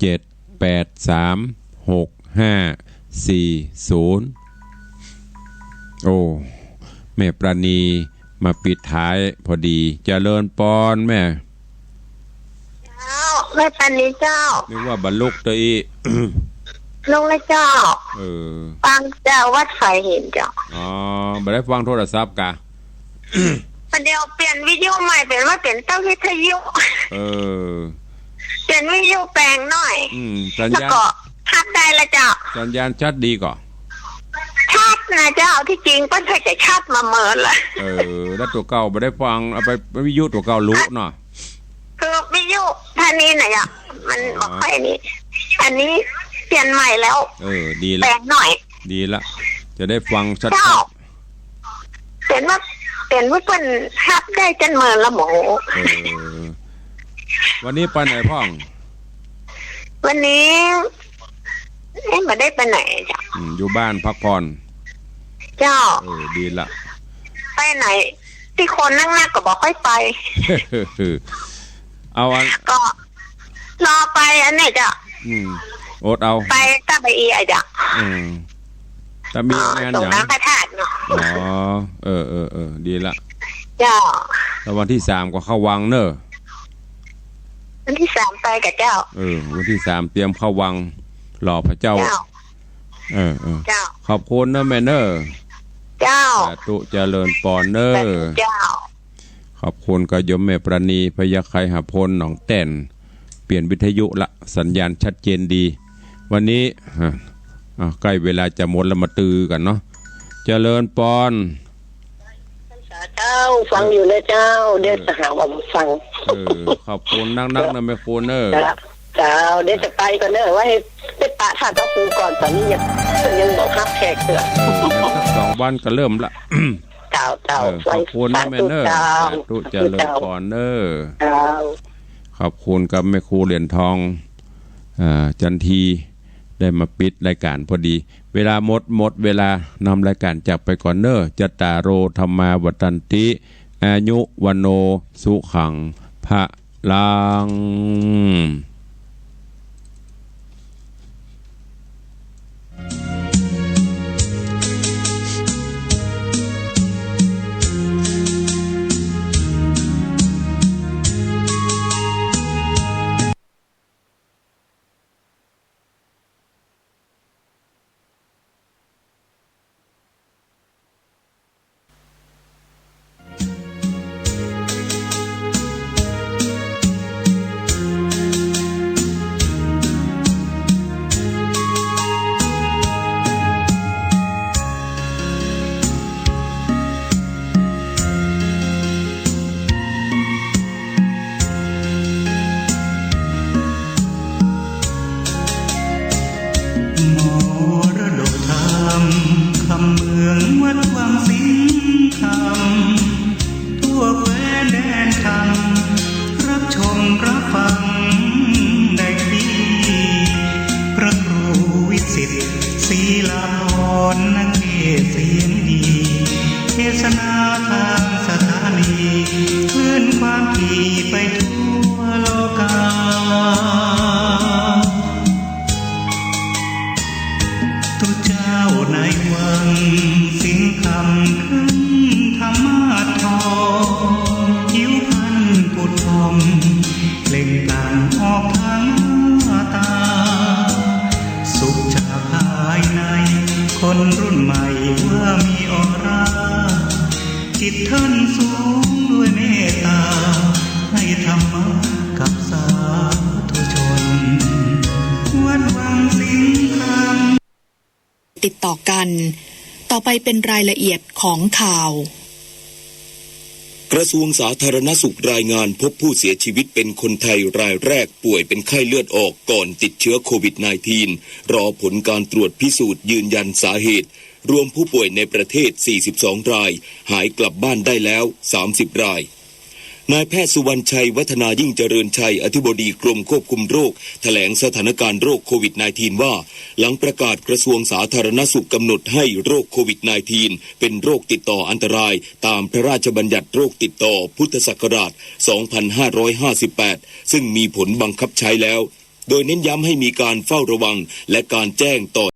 เจ็ดแปดสาม หกห้าสี่ศูนย์ โอ้ แม่ปราณีมาปิดท้ายพอดี เจริญปอนแม่ เจ้า แม่ปราณีเจ้า นึกว่าบ่ลุกตวยอี้ ลุกแล้วเจ้า เออ ฟังเจ้าวัดไฝเห็นเจ้า อ๋อ บ่ได้ฟังโทรศัพท์กะ ประเดี๋ยวเปลี่ยนวิทยุใหม่ เปลี่ยนว่าเปลี่ยนเต้าวิทยุ เออ เปลี่ยนวิทยุแป๋งหน่อย อืม สัญญาณ แล้วก็ฮับได้แล้วเจ้า สัญญาณชัดดีก่อ ชัดนะเจ้า ตี้จริงเปิ้นเคยจะชัดมาเมินละ เออ แล้วตั๋วเก่าบ่ได้ฟัง เอาไปวิทยุตั๋วเก่าลุเนาะ คือวิทยุท่านี้น่ะเจ้า มัน อ๋อ บ่ค่อยนี่ อันนี้เปลี่ยนใหม่แล้ว เออ ดีละ แป๋งหน่อย ดีละ จะได้ฟังชัดๆ เจ้า เป๋นว่า เป๋นว่าเปิ้นฮับได้จั้นเมินละหมอ เออ วันนี้ไปไหนพ่อง วันนี้ เอ๊ะ บ่ได้ไปไหนเจ้า อืม อยู่บ้านพักผ่อน เจ้า เออ ดีละ ไปไหน ตี้คนนักๆ ก็บ่ค่อยไป เอาอัน ก็ รอไปอันนี้เจ้า อืม อดเอา ไปตะบะอีอะเจ้า อืม ตะบะอี อ๋อ งานหยัง ส่งน้ำพระธาตุเนาะ อ๋อ เออ เออ เออ ดีละ เจ้า แล้ววันตี้สามก็เข้าวังเน่อ วันตี้สามไปก่อเจ้า เออ วันตี้สามเตรียมเข้าวัง รอพระเจ้า เจ้า เออ เออ เจ้า ขอบคุณเน่อแม่เน่อ เจ้า สาธุ เจริญปอนเน่อ สาธุเจ้า ขอบคุณกับโยมแม่ปราณี พญาไคหพล หนองแต้น เปลี่ยนวิทยุละ สัญญาณชัดเจนดี วันนี้ อ่ะ อ่ะ ใกล้เวลาจะหมดแล้ว มาตื้อกั๋นเนาะ เจริญปอน เจ้า ฟังอยู่นะเจ้า เดี๋ยวจะหาว่าบ่ฟัง เออ ขอบคุณนักๆ นะแม่ครูเน่อ เจ้า เจ้า เดี๋ยวจะไปก่อนเน่อ ว่าให้ไปปะท่านพระครูก่อน ต๋อนนี้ยัง ยังบ่ฮับแขกเตื้อ เออ สักสองวันก็เริ่มละ เจ้า เจ้า เออ ขอบคุณนะแม่เน่อ สาธุเจ้า สาธุ เจริญปอนเน่อ เจ้า ขอบคุณกับแม่ครูเหรียญทอง อ่า จันที ได้มาปิดรายการพอดี เวลาหมด หมดเวลา นำรายการจากไปก่อนเน่อ จัตตาโร ธัมมา วัฑฒันติ อายุ วัณโณ สุขัง พะลัง ท่านสูงด้วยเมตตา ให้ธรรมะกับสาธุชน วัดวังสิงห์คำ ติดต่อกัน ต่อไปเป็นรายละเอียดของข่าว กระทรวงสาธารณสุขรายงานพบผู้เสียชีวิตเป็นคนไทยรายแรกป่วยเป็นไข้เลือดออกก่อนติดเชื้อโควิดสิบเก้า รอผลการตรวจพิสูจน์ยืนยันสาเหตุ รวมผู้ป่วยในประเทศ สี่สิบสอง ราย หายกลับบ้านได้แล้ว สามสิบ ราย นายแพทย์สุวรรณชัย วัฒนายิ่งเจริญชัย อธิบดีกรมควบคุมโรค แถลงสถานการณ์โรคโควิดสิบเก้า ว่า หลังประกาศกระทรวงสาธารณสุขกำหนดให้โรคโควิดสิบเก้า เป็นโรคติดต่ออันตราย ตามพระราชบัญญัติโรคติดต่อพุทธศักราช สองพันห้าร้อยห้าสิบแปด ซึ่งมีผลบังคับใช้แล้ว โดยเน้นย้ำให้มีการเฝ้าระวัง และการแจ้งต่อ